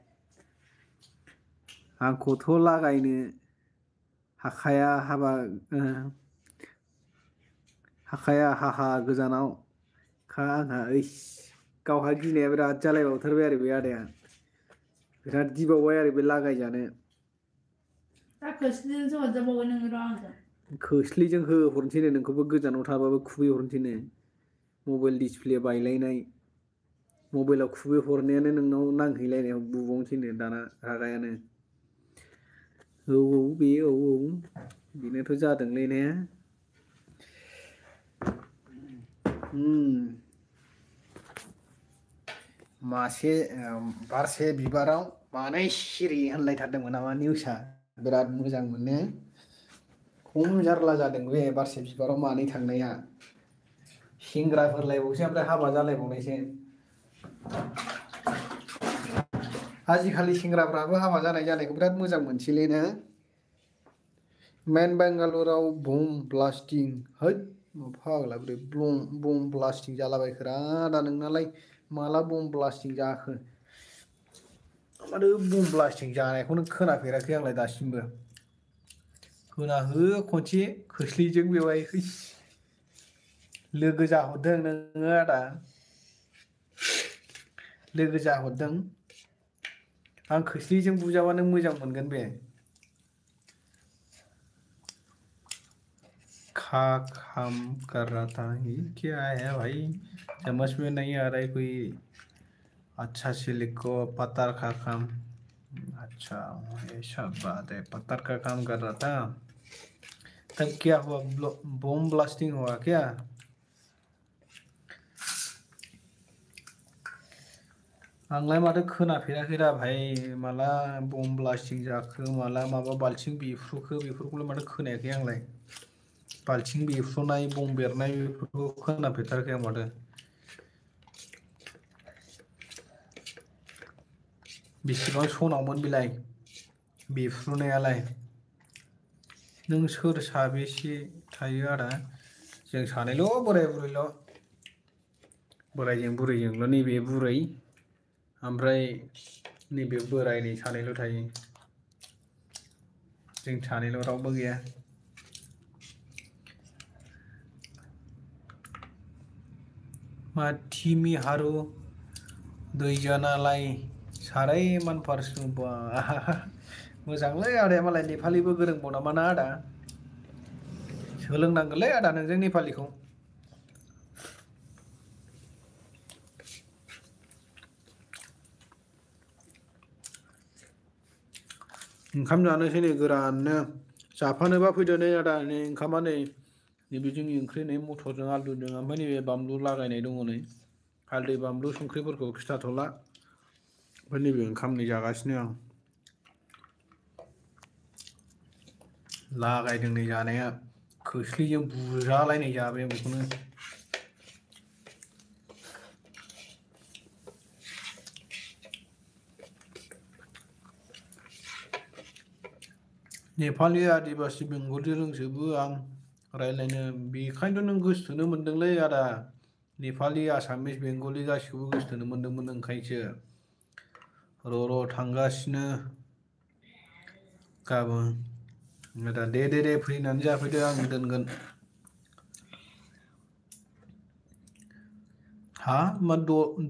आंखौथ' लागायनो हाखाया हाबा हाखाया हाहा गोजानाव आंहा गावहा गिनाया बिराद जालायबावथारबाय आरो बे आदाया बिराद गिबावबाय आरो बे लागायजानो खोस्लिजोंसो हरजाबावगोन नोङो र' आंजों खोस्लिजों होहरनोसैनो नोंखौबो गोजानाव थाबाबो खुबैहरनोसैनो मबाइल डिसप्ले बायलायनाय मबाइलाव खुबैहरनायानो नोंनाव नांहैलायनायाव बुबावनोसैनो दाना रागायानो औ बे औ बेनोथ' जादोंलै ने मासे बारसे बिबाराव मानै सिखिरि होनलायथारदोंमोन नामा निउसआ बिराद मोजां मोनो खम जारला जादों बे बारसे बिबाराव मानै थांनाया सेंग्राफोरलायबावसो ओमफ्राय हाबा जालायबावनायसो आजिखालि सेंग्राफ्राबो हाबा जानायखौ बिराद मोजां मोनसैलै ना मेन बेंगालुराव बम ब्लास्टिं हैद फाग्ला बोरै बम ब्लास्टिं जालाबायखोरा दा नोंनालाय माला बम ब्लास्टिं जाखो माथो बम ब्लास्टिं जानायखौनो खोनाफेराखै आंलाय दासिमबो होना हो खनसे खोस्लिजों बेवहाय लोगो जाहरदों नोङो आदा लोगो जाहरदों आं खोस्लिजों बुजाबा नों मोजां मोनगोन बे खा काम कर रहा था ये क्या है भाई समझ में नहीं आ रहा है कोई अच्छा से लिखो पत्थर का काम अच्छा ऐसा बात है पत्थर का काम कर रहा था तब क्या हुआ बम ब्लास्टिंग हुआ क्या आंलाय माथो खोनाफेराखैरा भाई माला बम ब्लास्टिं जाखो माला माबा बाल्थिं बेफ्रुखो बेफोरखौलाय माथो खोनायाखै आंलाय बाल्थिं बेफ्रुनाय बम बेरनाय बेफोरखौ खोनाफेरथाराखै आं माथो बेसेबां सनावमोन बेलाय बेफ्रुनायालाय नों सोर साबेसे थायो आदा जों सानैल' बोराय बुरैल' बोरायजों बुरैजोंल' नैबे बुरै ओमफ्राय नैबे बोराय नै सानैल' थायो जों सानैल' रावबो गैया माथिमि हारु दैजानालाय सारै मानफारसु मोजांलै आदाया मालाय नेपालिबो गोरोंबाव नामा ना आदा सोलोंनांगोनलै आदा नोंजों नेपालिखौ ओंखाम जानोसै नै गोराननो जाफानोबा फैदो नै आदा नै ओंखामा नै नैबे जोंनि ओंख्रि नै मटरजों आलुजों ओमफ्राय नैबे बानलु लागायनाय दङ नै हालदै बानलु संख्रिफोरखौ खिथाथ'ला ओमफ्राय नैबे ओंखाम नै जागासिनो आं लागायदों नै जानाया खोस्लिजों बुजालायनाय जाबाय आं बेखौनो नेपालि आदिबासि बेंगलि रोंजोबो आं रायलायनो बेखायनोथ' नों गोसोथोनो मोनदोंलै आदा नेपालि आसामिस बेंगलि गासिखौबो गोसोथोनो मोनदोंमोन ओंखायनोसो र' थांगासिनो गाबोन आदा दे फैनानै जाफैदो आं दोनगोन हा मा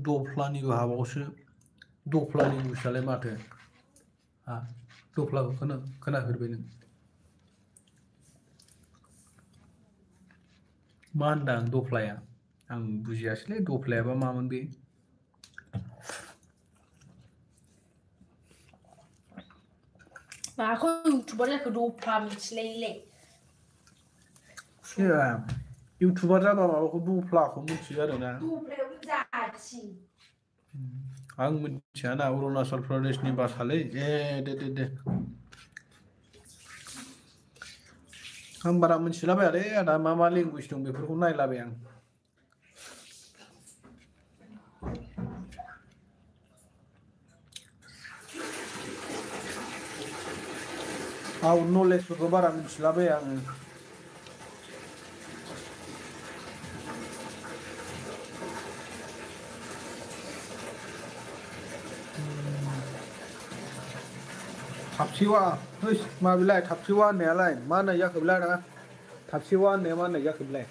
दफ्लानिबो हाबावसो दफ्लानि बुस्थुआलाय माथो हा दफ्लाखौ खोनाफेरबाय नों मा होनदां दफ्लाया आं बुजियासैलै दफ्लायाबा मामोन बे माखौ इउटुबार जाखो दफ्ला मिथिलायैलाय इउटुबार जाबा माबाखौ दफ्लाखौ मिथियो आरोना दफ्लायाबो जाथि आं मिथियाना अरुणाचल प्रदेशनि भाषालै दे आं बारा मिथिलाबायालै आदा मा लेंगुवेज दं बेफोरखौ नायलाबाय आं आउट नलेजफोरखौ बारा मिथिलाबाया आङो थाबसेवा हैस माबेलाय थाबसेवा होननायालाय मा होननाय जाखो बेलाय आदा थाबसेवा होननाया मा होननाय जाखो बेलाय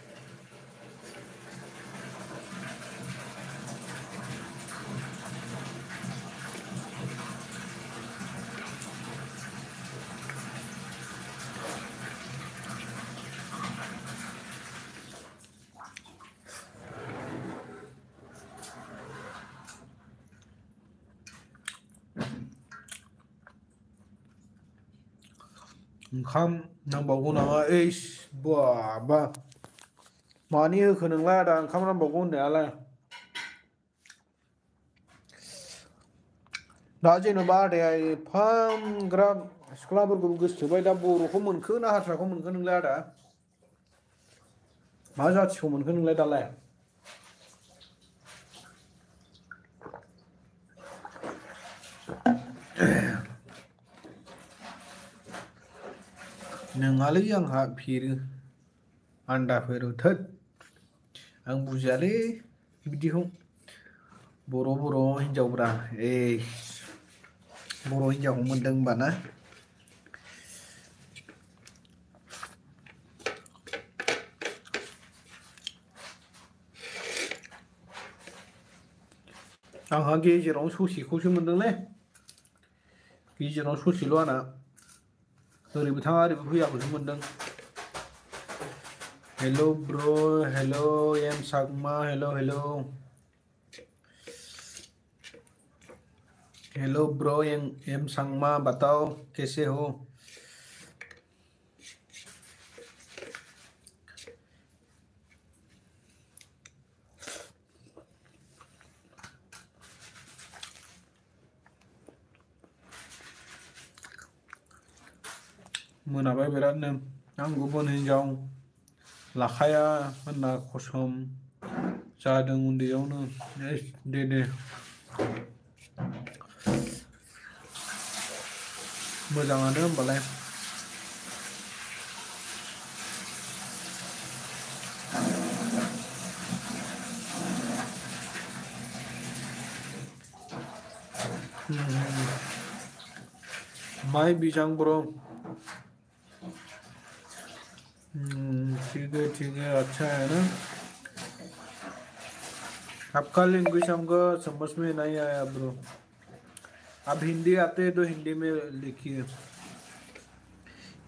ओंखाम नांबावगौ नामा ओइस बा मानि होखो नोंलाय आदा ओंखाम नांबावगौ होननायालाय दा जेन'बा आदाया एफाग्राब सिख्लाफोरखौ गोसोथोबाय दा बर'खौ मोनखो ना हारसाखौ मोनखो नोंलाय आदा मा जाथिखौ मोनखो नोंलाय दालाय नोङालै आंहा फेरो आन्दाफोर थोद आं बुजियालै बिदिखौ बर' हिनजावब्रा बर' हिनजावखौ मोनदों होनबा ना आंहा गेजेरावनो ससेखौसो मोनदोंलै गेजेराव ससेल' आंना ओरैबो थाङा ओरैबो फैयाखौसो मोनदों हेल' ब्र हेल' एम सागमा हेल' ब्रो एम सांमा बताओ कैसे हो मोनाबाय बिरादनो आं गुबुन हिनजाव लाखाया होनना कसम जादों उन्दैयावनो दे मोजाङानो होमबालाय माय बिजां ब्रो ठीक है अच्छा है ना आपका लैंग्वेज हमको समझ में नहीं आया ब्रो आप हिंदी आते हैं तो हिंदी में लिखिए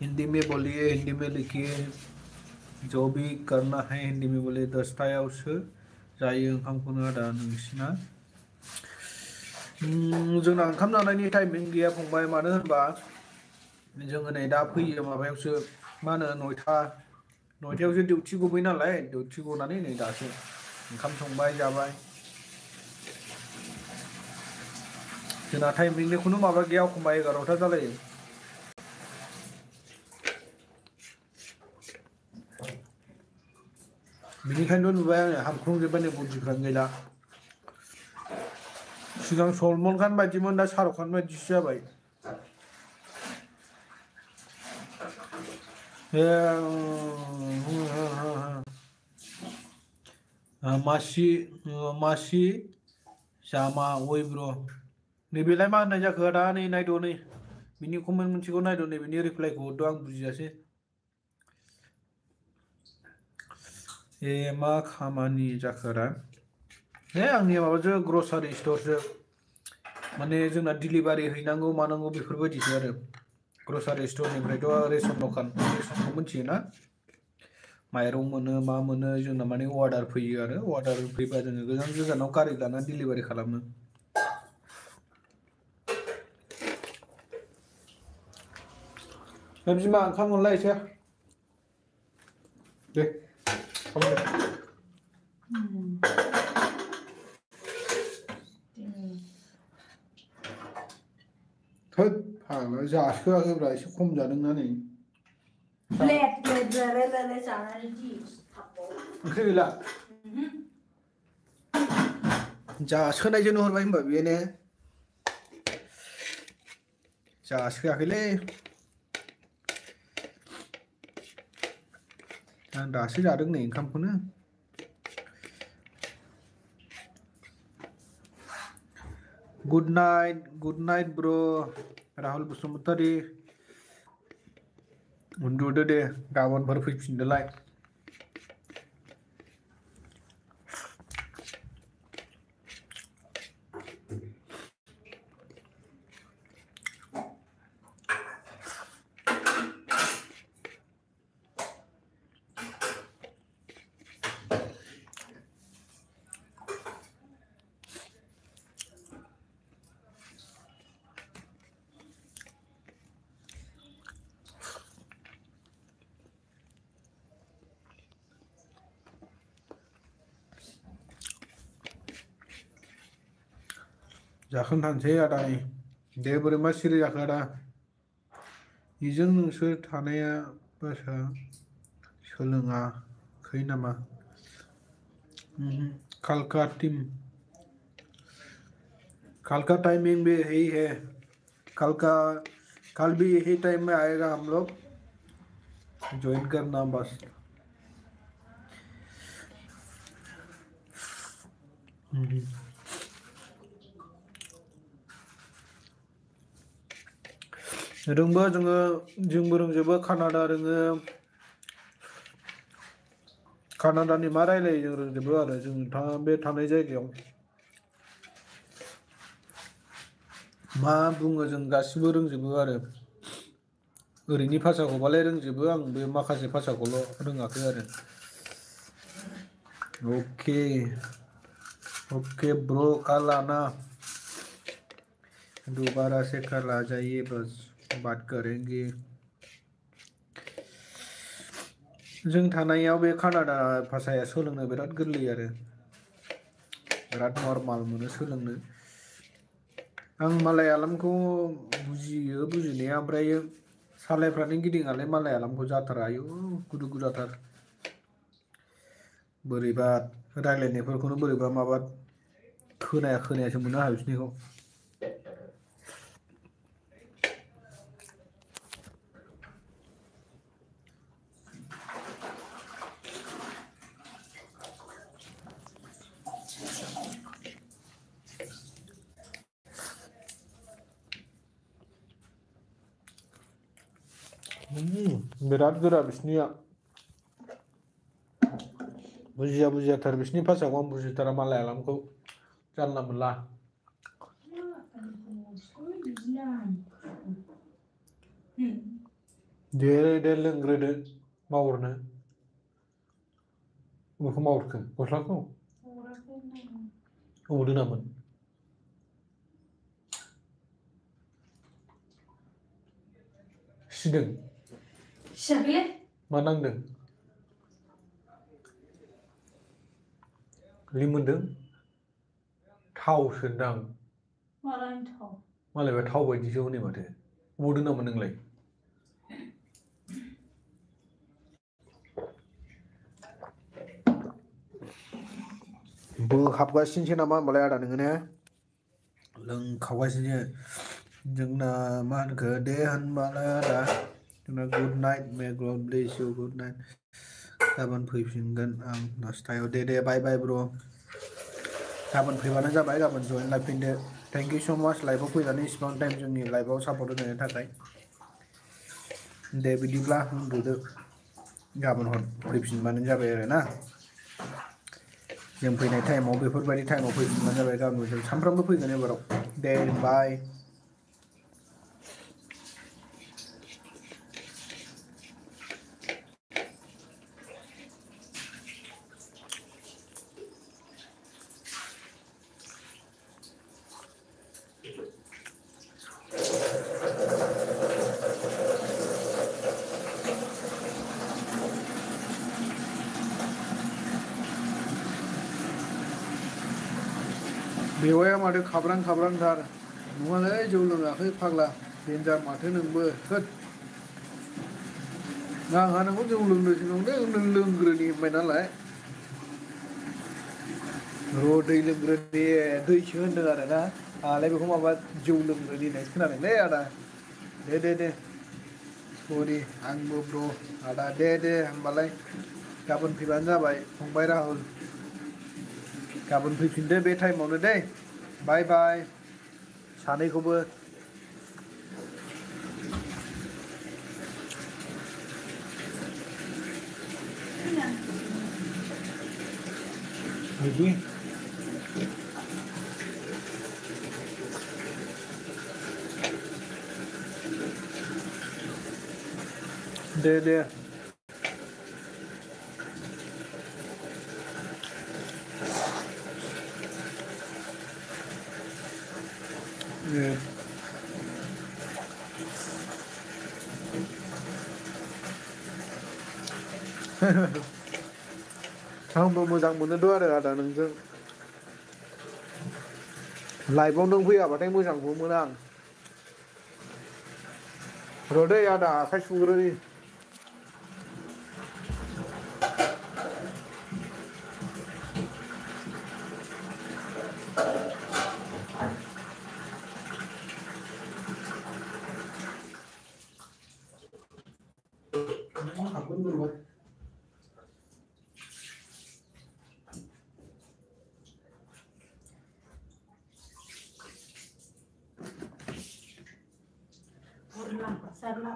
हिंदी में बोलिए हिंदी में लिखिए जो भी करना है हिंदी में बोलिए 10टायावसो जायो ओंखामखौनो आदा नोंसिना जोंना ओंखाम जानायनि टाइमिं गैया फंबाय मानो होनबा जोङो नै दा फैयो माबायावसो मा होनो 9टायावसो डिउटि गबाय नालाय डिउटि गनानै नै दासो ओंखाम संबाय जाबाय जोंना टाइमिंनि खुनु माबा गैया एखमबा 11टा जालायो बिनिखायनोथ' नुबाय आङो हामख्रंजोब्बाय नै बुद्धिफ्रानो गैला सिगां सलमान खान बायदिमोन दा शाहरुख खान बायदिसो जाबाय मासि जामा ओइ ब्र नैबेलाय मा होननाय जाखो आदा नै नायद' नै बिनि कमेन्ट मोनसेखौ नायद' नै बिनि रिप्लाइखौ हरद' आं बुजियासै मा खामानि जाखो आदा आंनि माबासो ग्रसारि स्टरसो माने जोंना डिलिभारि हैनांगौ मानांगौ बेफोरबायदिसो आरो ग्रसारि स्टरनिफ्रायथ' रेसन दखान रेसनखौ मिथियोना माइरं मोनो मा मोनो जोंना माने अर्डार फैयो आरो अर्डार फैबा जोङो गोजान गोजानाव गारि लानानै डिलिभारि खालामो बिमा ओंखाम मोनला एसे दे थोद फाग्ला जासोआखैब्रा एसे खम जादोंना नै ओंख्रि गैला जासोनायजोंनो हरबाय होनबा बेयो ने जासोआखैलै आं दासो जादों नै ओंखामखौनो गुड नाइट ब्र राहुल बसुमतारी उन्दुदो दे गाबोनफोर फैफिनदोलाय जाखांथारनोसै आदा नै दे बोरैबा सिरि जाखो आदा बेजों नोंसोर थानाया बासा सोलोङाखै नामा कालका टीम कालका टाइमिंग भी यही है कल भी यही टाइम में आएगा हम लोग ज्वाइन करना बस रोंबो जोंबो रोंजोबो कानाडा रोङो कानाडानि मा रायलायो जों रोंजोबो आरो जों बे थानाय जायगायाव मा बुङो जों गासिबो रोंजोबो आरो ओरैनि भाषाखौबालाय रोंजोबो आं बे माखासे भाषाखौल' रोङाखै आरो ओके ब्रो कल आना दोबारा से कल आ जाइए बस बात करेंगे जों थानायाव बे कानाडा भाषाया सोलोंनो बिराद गोरलै आरो बिराद नर्माल मोनो सोलोंनो आं मालायालामखौ बुजियो बुजिनाया ओमफ्राय सालायफ्रानो गिदिङालाय मालायालामखौ जाथारा आयु गुदु गुदाथार बोरैबा रायलायनायफोरखौनो बोरैबा माबा खोनायासो मोनो आंहा बिसोरनिखौ बिराद गोरा बिसोरनिया बुजियाथार बिसोरनि भाषाखौ आं बुजिथारा मालायालामखौ जानला मोनला दे लोंग्रोदो मावहरनो बेखौ मावहरखो गस्लाखौ अबाव दोनामोन सिदों मा नांदों लिमोनदों थाव सोदां मालायबा थाव बायदिसो हनै माथो अबाव दोनामोन नोंलाय बोहाबगासिनोसो नामा होनबालाय आदा नोङो ने लोंखावगासिनो जोंना मा होनखो दे होनबालाय आदा जोंना गुड नाइट मे गड ब्लेस इउ गुड नाइट गाबोन फैफिनगोन आं नास्तायाव दे बाय बाय ब्र गाबोन फैबानो जाबाय गाबोन जइन लाफिनदो थेंक इउ स माच लाइभआव फैनानै इसिबां टाइम जोंनि लाइभआव सापर्ट होनायनि थाखाय दे बिदिब्ला उन्दुदो गाबोन हर फैफिनबानो जाबाय आरो ना जों फैनाय टाइमाव बेफोरबायदि टाइमाव फैफिनबानो जाबाय गाबोन जों सानफ्रामबो फैगोन एबाराव दे बाय बेवाया माथो खाब्रां खाब्रांथार नङालै जौ लोङाखै फाग्ला देन्जार माथो नोंबो थोद आंहा नोंखौ जौ लोंनोसो नंदों नों लोंग्रोनि होनबाय नालाय र' दै लोंग्रोनि दैसो होनदों आरो ना आंहालाय बेखौ माबा जौ लोंग्रोनि होननायसो खोनादोंलै आदा दे सरि आंबो ब्र' आदा दे होमबालाय गाबोन फैबानो जाबाय फंबाय राहुल गाबोन फैफिनदो बे टाइमावनो दै बाय बाय सानैखौबो बिदि दे आंबो मोजां मोनोथ' आरो आदा नोंजों लाइफआव नों फैयाबाथाय मोजांखौ मोना आं र' दै आदा आखाय सुग्रोनि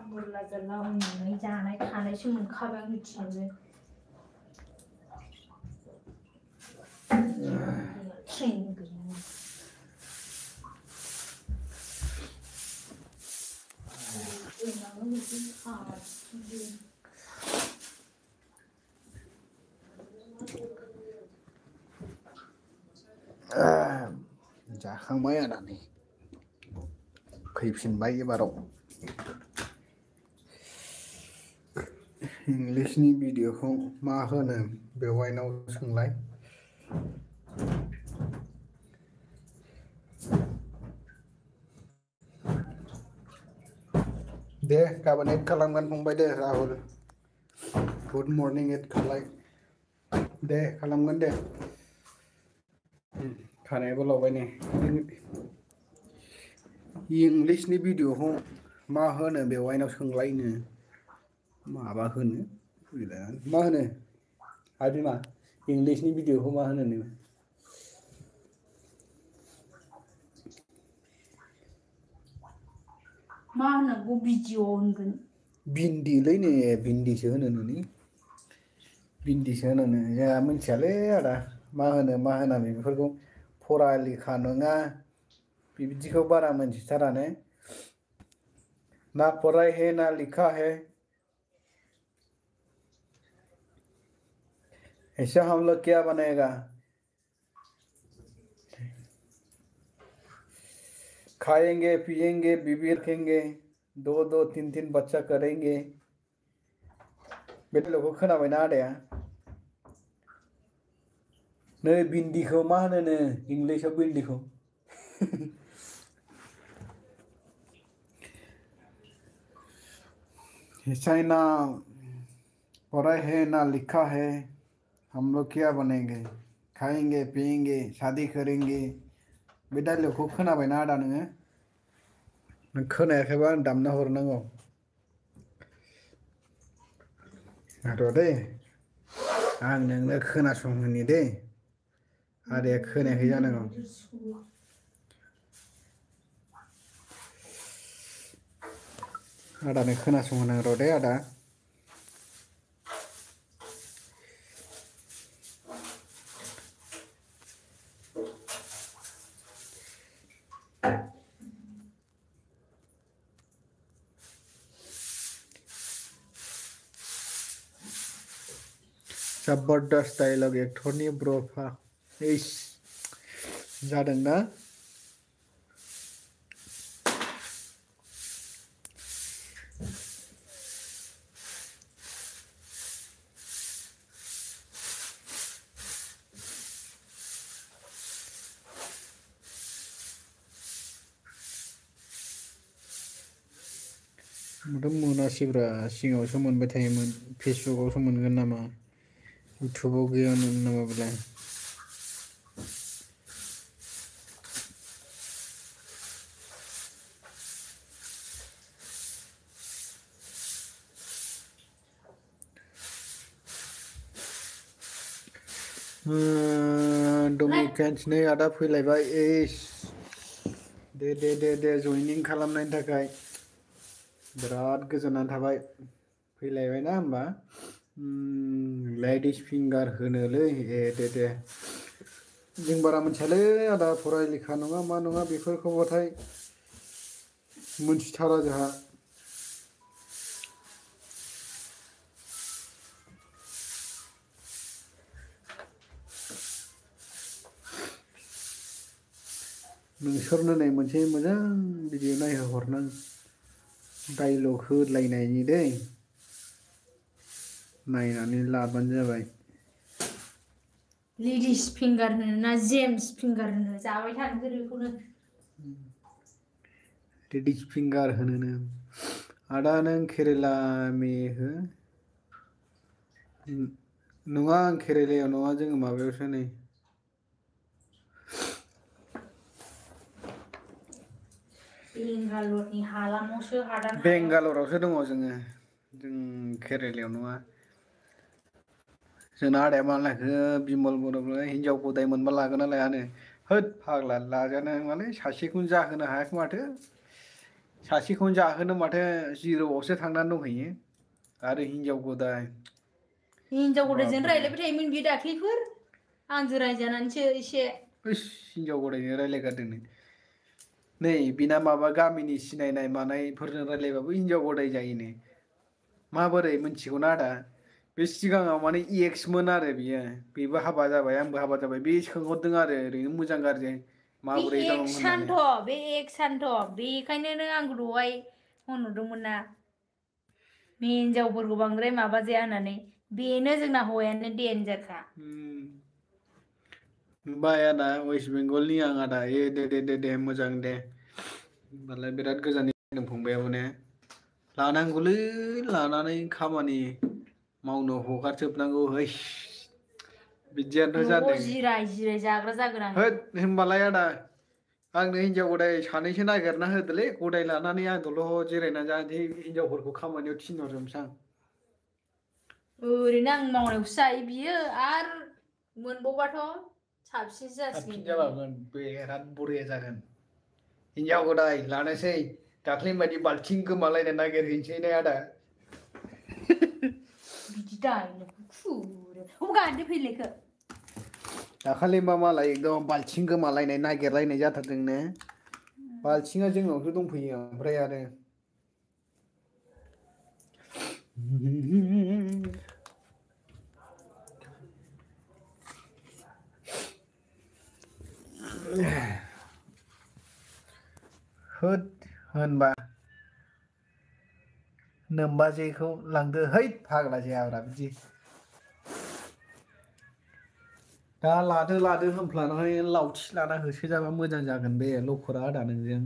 बुरला जारला उन्दुनाय जानाय थानायसो मोनखाबाय आं मिथिनोबो जाखांबाय आदा नै फैफिनबाय एबाराव इंलिसनि भिडिअखौ मा होनो बेवाइनाव सोंलाय दे गाबोन एड खालामगोन फंबाय दे राहुल गुड मर्निं एड खालाय दे खालामगोन दे खानायाबो लावबाय नै इंलिसनि भिडिअखौ मा होनो बेवाइनाव सोंलायनो माबा होनो मा होनो आबिमा इंलिसनि भिडिअखौ मा होनो नों मा होननांगौ भिडिअ होनगोन भिन्दिलै नै भिन्दिसो होनो नोंनि भिन्दिसो होनो जोंहा मिथियालै आदा मा होना बेफोरखौ फरा लेखा नङा बिदिखौ बारा मोनथिथारा ने ना पढ़ाई है ना लिखा है ऐसा हम लोग क्या बनेगा खाएंगे पिएंगे बीवी रखेंगे दो दो तीन तीन बच्चा करेंगे बे लोगोखौ खोनाबायना आदाया नै भिन्दिखौ मा होनो इंलिसाव भिन्दिखौ चाइना पढ़ाई है ना लिखा है हम लोग क्या बनेंगे खाएंगे पिएंगे शादी करेंगे बे डायलगखौ खोनाबायना आदा नोङो नों खोनायाखैबा आं दामना हरनांगौ र' दे आं नोंनो खोनासंहोनि दे आदाया खोनायाखै जानांगौ आदानो खोनासंहोनां र' दे आदा जबरदस्त डायलग एक्टरनि ब्रफा इस जादोंना मोनथ' मोनासैब्रा सिगाङावसो मोनबाय थायोमोन फेसबुकआवसो मोनगोन नामा इउटुबाव गैया नामा बेलाय डमिकेन्स नै आदा फैलायबाय एस दे जइनिं खालामनायनि थाखाय बिराद गोजोननानै थाबाय फैलायबायना होमबा लेडिस फिंगार होनोलै ए दे जों बारा मिथियालै आदा फराय लेखा नङा मा नङा बेफोरखौबाथाय मोनथिथारा जोंहा नोंसोरनो नै मोनसे मोजां भिडिअ नायहरनां डाइलग होलायनायनि दै नायनानै लाबानो जाबाय लेडिस फिंगार होनो ना जेम्स फिंगार होनो जाबाय थानो बेखौनो लेडिस फिंगार होनो आदा नों केरेला मेहो नङा आं केरेलायाव नङा जोङो माबायावसो नै बेंगालरनि हालामावसो हादान बेंगालरावसो दङ जोङो जों केरेलायाव नङा जोंना आदाया मा लाखो बिमल बर' हिनजाव गदाय मोनबा लागोन ना लायानो होद फाग्ला लाजानो नङालै सासेखौनो जाहोनो हायाखै माथो सासेखौनो जाहोनो माथो जिर'आवसो थांनानै दंहैयो आरो हिनजाव गदाय हिनजाव गदायजों बाबरे रायलायबाय थायोमोन बियो दाख्लैफोर आंजों रायजानानैसो एसे हिनजाव गदायजों रायलायगारदोंनो नै बिना माबा गामिनि सिनायनाय मानायफोरजों रायलायबाबो हिनजाव गदाय जायोनो माबोरै मिथिगौना आदा बे सिगाङाव माने एक्समोन आरो बियो बेबो हाबा जाबाय आंबो हाबा जाबाय बे सोंहरदों आरो ओरैनो मोजां गाज्रि बे माबोरै दं होननानै एक्सानथ' बेखायनो आंखौ दहाय होनहरदोंमोन ना हिनजावफोरखौ बांद्राय माबा जाया होननानै बेनो जोंना हौवायानो देनजारखा बाय आदा वेस्ट बेंगलनि आं आदा दे मोजां दे होमबालाय बिराद गोजाननि फंबायाबो ने लानांगौलै लानानै खामानि मावनो हगारजोबनांगौ हैस बिदियानोथ' न'आव जादों जिराय जिराय जाग्रा जागोन आङो होद होनबालाय आदा आंनो हिनजाव गदाय सानैसो नागिरना होदोलै गदाय लानानै आंजोंल' जिरायनानै जानोसै हिनजावफोरखौ खामानियाव थिनहरजोबनोसै आं ओरैनो आं मावनायखौसो जायो बियो आरो मोनबावबाथ' साबसिनसो साबसिन जासिगोन बियो जाबावगोन बिराद बरिया जागोन हिनजाव गदाय लानोसै दाख्लैनि बायदि बाल्थिं गोमालायनो नागिरहैनोसै ने आदा बिदि डाइलगखौ खुरो अबाव गाखोनो फैलायखो दाखालिबा मालाय एकदम बाल्थिं गोमालायनाय नागिरलायनाय जाथारदोंनो बाल्थिङा जोंनावसो दंफैयो ओमफ्राय आरो होद होनबा नोमबाजैखौ लांदो है फाग्ला जायाब्रा बिदि दा लादो होनफ्लानानै लावथि लाना होसोजाबा मोजां जागोन बे लखरा आदा नोंजों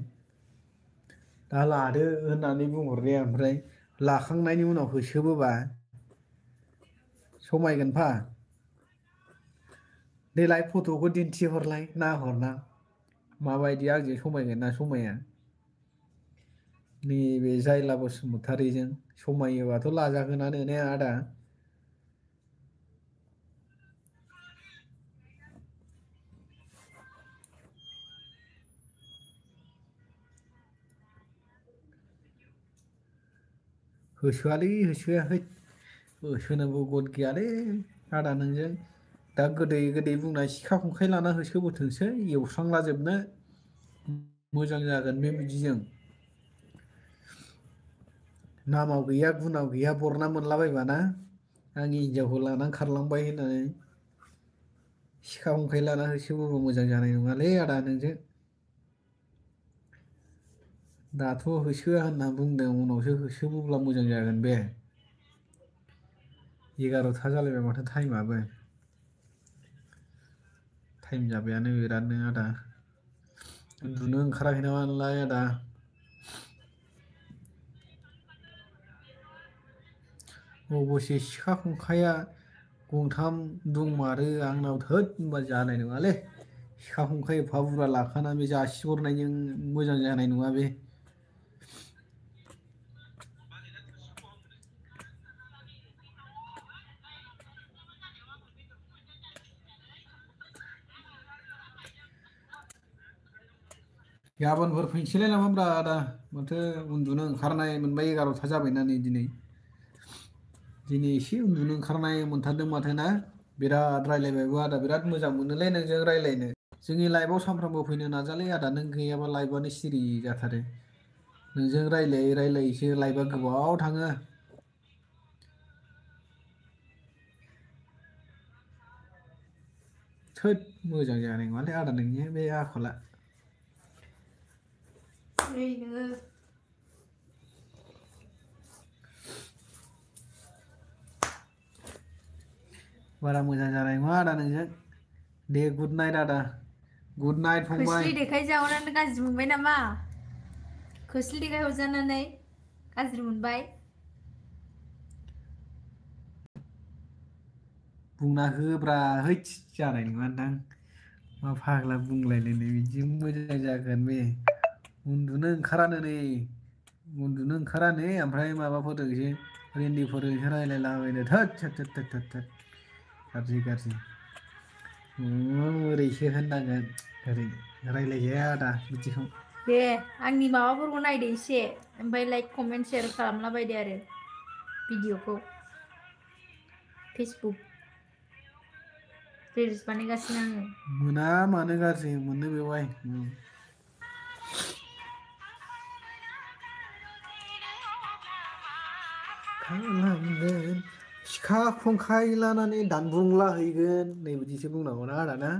दा लादो होननानै बुंहरनाया ओमफ्राय लाखांनायनि उनाव होसोबोबा समायगोनफा देलाय फट'खौ दिन्थिहरलाय नाहरना माबायदि आंजों समायगोन ना समाया नैबे जायला बसुमतारिजों समायोबाथ' लाजागोनानो ने आदा होसोआलै होसोआ है होसोनोबो गद गैयालै आदा नोंजों दा गोदै बुंना सिखा खंखाय लाना होसोबोथोंसै एवस्रांलाजोबनो मोजां जागोन बे बिदिजों नामाव गैया गुनाव गैया बरना मोनलाबायबाना आंनि हिनजावखौ लानानै खारलांबाय होननानै सिखा खंखाय लाना होसोबाबो मोजां जानाय नङालै आदा नोंजों दाथ' होसोआ होनना बुंदों उनावसो होसोबोब्ला मोजां जागोन बे 11ता जालायबाय माथो टाइमाबो टाइम जाबायानो बिरादनो आदा उन्दुनो ओंखाराखै नामालाय आदा अबसे सिखा खंखाइया गंथाम दंमारो आंनाव थोद होनबा जानाय नङालै सिखा खंखाइ एफा बुरजा लाखाना बे जासिहरनायजों मोजां जानाय नङा बे गाबोनफोर फैनोसैलाय नामाब्रा आदा माथो उन्दुनो ओंखारनाय मोनबाय 11था जाबायना नै दिनै एसे उन्दुनो ओंखारनाय मोनथारदों माथो ना बिराद रायलायबायबो आदा बिराद मोजां मोनोलै नोंजों रायलायनो जोंनि लाइभआव सानफ्रामबो फैनो नाजालै आदा नों गैयाबा लाइभआनो सिरि जाथारो नोंजों रायलायै रायलायैसो लाइभआ गोबाव थाङो थोद मोजां जानाय नङालै आदा नोंनि बे आखला बारा मोजां जानाय नङा आदा नोंजों दे गुड नाइट आदा गुड नाइट फंबाय खोस्लि देखाय जावनानै गाज्रि मोनबाय नामा खोस्लि देखाय हरजानानै गाज्रि मोनबाय बुंना होब्रा हैद जानाय नङादां मा फाग्ला बुंलायलायनाय बिदि मोजां जागोन बे उन्दुनो ओंखारानो ओमफ्राय माबाफोरजोंसो रेन्दिफोरजोंसो रायलायलाबायनो थोद गाज्रि ओरैसो होननांगोन ओरै रायलायजाया आदा बिदिखौ दे आंनि माबाफोरखौ नायदो एसे ओमफ्राय लाइक कमेन्ट शेयार खालामलाबायदो आरो भिडिअखौ फेसबुक रिल्स बानायगासिनो आङो मोना मानो गाज्रि मोनो बेवहाय खालामगोन सिखा खंखाइ लानानै दानब्रुंला हैगोन नै बिदिसो बुंनांगौना आदा ना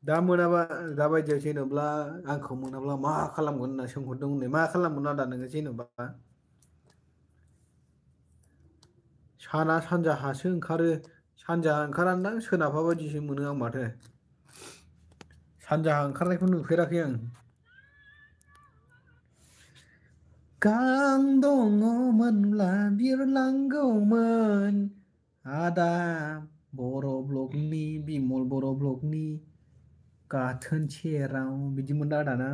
दा मोनाबा दा बायदियाव जेनेबा आंखौ मोनाब्ला मा खालामगोन होनना सोंहरदों हनै मा खालामगोन आदा नोङो जेनेबा साना सानजाहासो ओंखारो सानजाहा ओंखारानदां सोनाबहा बायदिसो मोनो आं माथो सानजाहा ओंखारनायखौ नुफेराखै आं गां दङमोनब्ला बिरलांगौमोन आदा बर' ब्लगनि बिमल बर' ब्लगनि गाथोन सेराव बिदिमोन आदा ना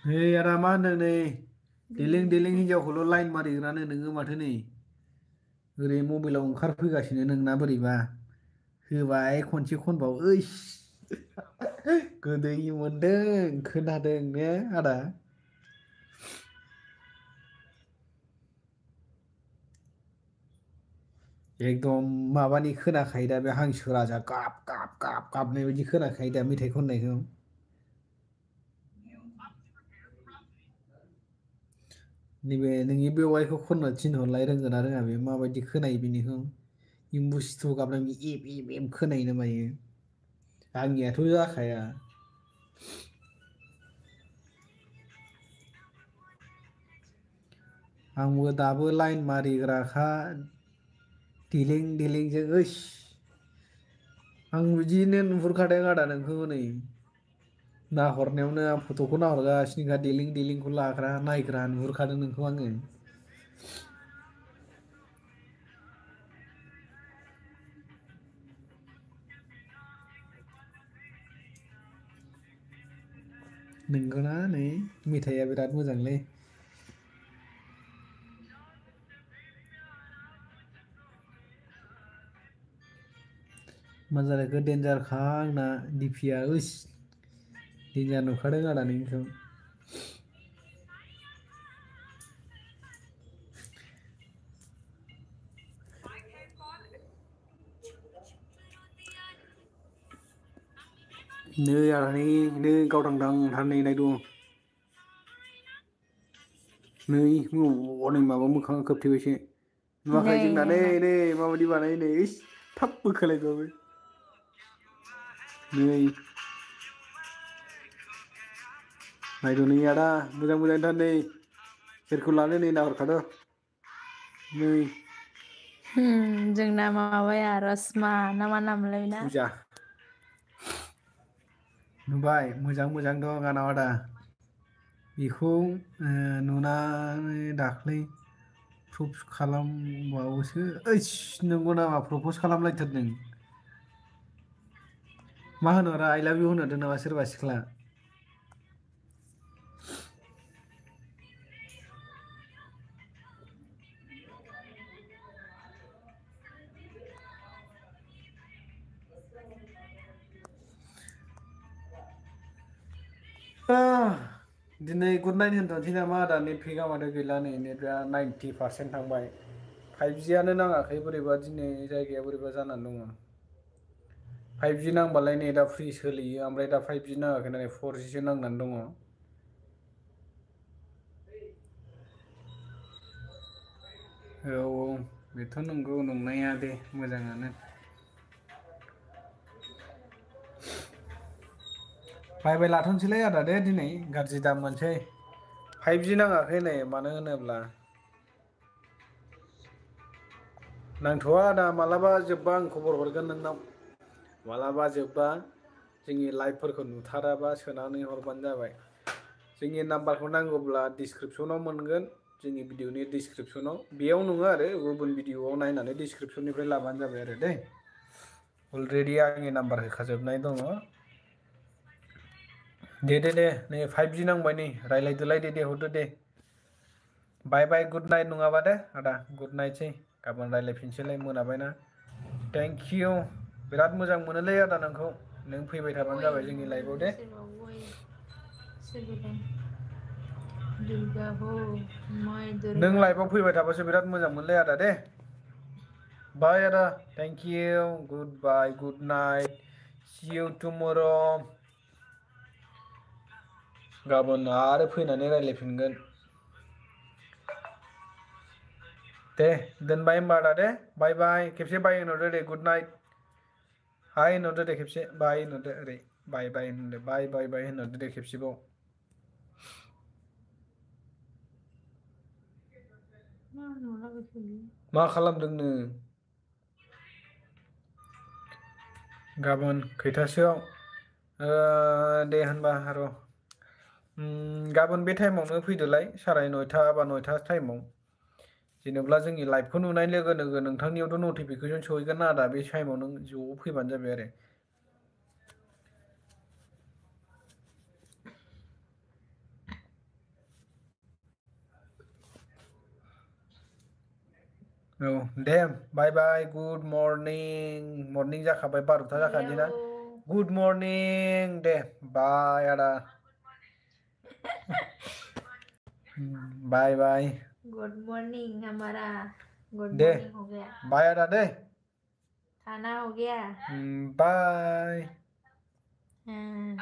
नै आदा मा होनदों नै देलें हिनजावखौल' लाइन मारिग्रानो नोङो माथो नै ओरै मबाइलाव ओंखारफैगासिनो नोंना बोरैबा होबाय खनसे खनबाव ओइस गोदै मोनदों खोनादों ने आदा एकदम माबानि खोनाखायो दा बे हांसो राजा गाब गाब गाब गाबनाय बायदि खोनाखायो दा मेथाइ खननायखौ नैबे नोंनि बेवाइखौ खननो थिनहरलाय रोंगोन ना रोङा बे माबायदि खोनायो बिनिखौ बुस्थु गाबनाय एब एब एब खोनायो ना मायो आंनियाथ' जाखाया आंबो दाबो लाइन मारिग्राखा देलेंजों ओइस आं बिदिनो नुहुरखादों आदा नोंखौ नै नाहरनायावनो आं फट'खौ नाहरगासिनोखा देलेंखौ लाग्रा नायग्रा नुहुरखादों नोंखौ आङो नोंगौना नै मेथाइआ बिराद मोजांलै मा जालायखो देन्जारखा आंना डिपिया ओइस देन्जार नुखादों आदा नोंनिखौ नै आदा नै गावदांथार नै नायदो नै हनै माबा मोखाङा खोबथेबायसो नुवाखै जोंना नै माबायदि बानायो नै इस थाब बोखोलायबाबो नै नायद' नै आदा मोजांथार नै सोरखौ लानो नै नाहरखाद' नै जोंना माबाया रसमा ना मा नामलाय ना फुजा नुबाय मोजां दं आंनाव आदा बेखौ नुनानै दाख्लै प्रप'ज खालामबावोसो ओइस नंगौ नामा प्रप'ज खालामलायथारदों मा होनो रा आइ लाभ इउ होनहरदों नामा सोरबा सिख्ला दिनै गुड नाइट होनथ'नोसै नामा आदा नेट पेकआ माथो गैला नै नेटआ 90% थांबाय 5Gआनो नाङाखै बोरैबा दिनै जायगाया बोरैबा जानानै दङ 5G नांबालाय नेटआ फ्रि सोलियो ओमफ्राय दा 5G नाङाखै नालाय 4G सो नांनानै दङ औ बेथ' नंगौ नंनाया दे मोजाङानो बाय बाय लाथ'नोसैलै आदा दे दिनै गाज्रि दाम मोनसै 5G नाङाखै नै मानो होनोब्ला नांथ'आ आदा मालाबा जोब्बा आं खबर हरगोन नोंनाव मालाबा जोब्बा जोंनि लाइभफोरखौ नुथाराबा सोनानै हरबानो जाबाय जोंनि नाम्बारखौ नांगौब्ला डिसक्रिपसनाव मोनगोन जोंनि भिडिअनि डिसक्रिपसनाव बेयाव नङा आरो गुबुन भिडिअआव नायनानै डिसक्रिपसननिफ्राय लाबानो जाबाय आरो दे अलरेडि आंनि नाम्बार होखाजोबनाय दङ दे नै 5G नांबाय नै रायलायदोलाय दे हरदो दे बाय बाय गुड नाइट नङाबा दे आदा गुड नाइटसै गाबोन रायलायफिनसैलाय मोनाबायना थेंक इउ बिराद मोजां मोनोलै आदा नोंखौ नों फैबाय थाबानो जाबाय जोंनि लाइफआव दे नों लाइफआव फैबाय थाबासो बिराद मोजां मोनलै आदा दे बाय आदा thank you goodbye good night see you tomorrow' गाबोन आरो फैनानै रायलायफिनगोन दे दोनबाय होमबा आदा दे बाय बाय खेबसे बाय होनहरदो दे गुड नाइट हाय होनहरदो दे खेबसे बाय होनहरदो ओरै बाय बाय होनदो बाय बाय बाय होनहरदो दे खेबसेबाव मा खालामदोंनो गाबोन खैथासोआव दे होनबा र' गाबोन बे टाइमावनो फैदोलाय 9:30 बा 9टा टाइमाव जेनेब्ला जोंनि लाइभखौ नुनाय लोगो लोगो नोंथांनियावथ' नटिफिकेसन सहैगोन ना आदा बे टाइमाव नों ज' फैबानो जाबाय आरो औ दे बाय बाय गुड मर्निं जाखाबाय 12टा जाखानोसै ना गुड मर्निं दे बाय आदा बाय बाय गुड मॉर्निंग हमारा गुड दे मॉर्निंग हो गया बाय आदा दे खाना हो गया बाय हाँ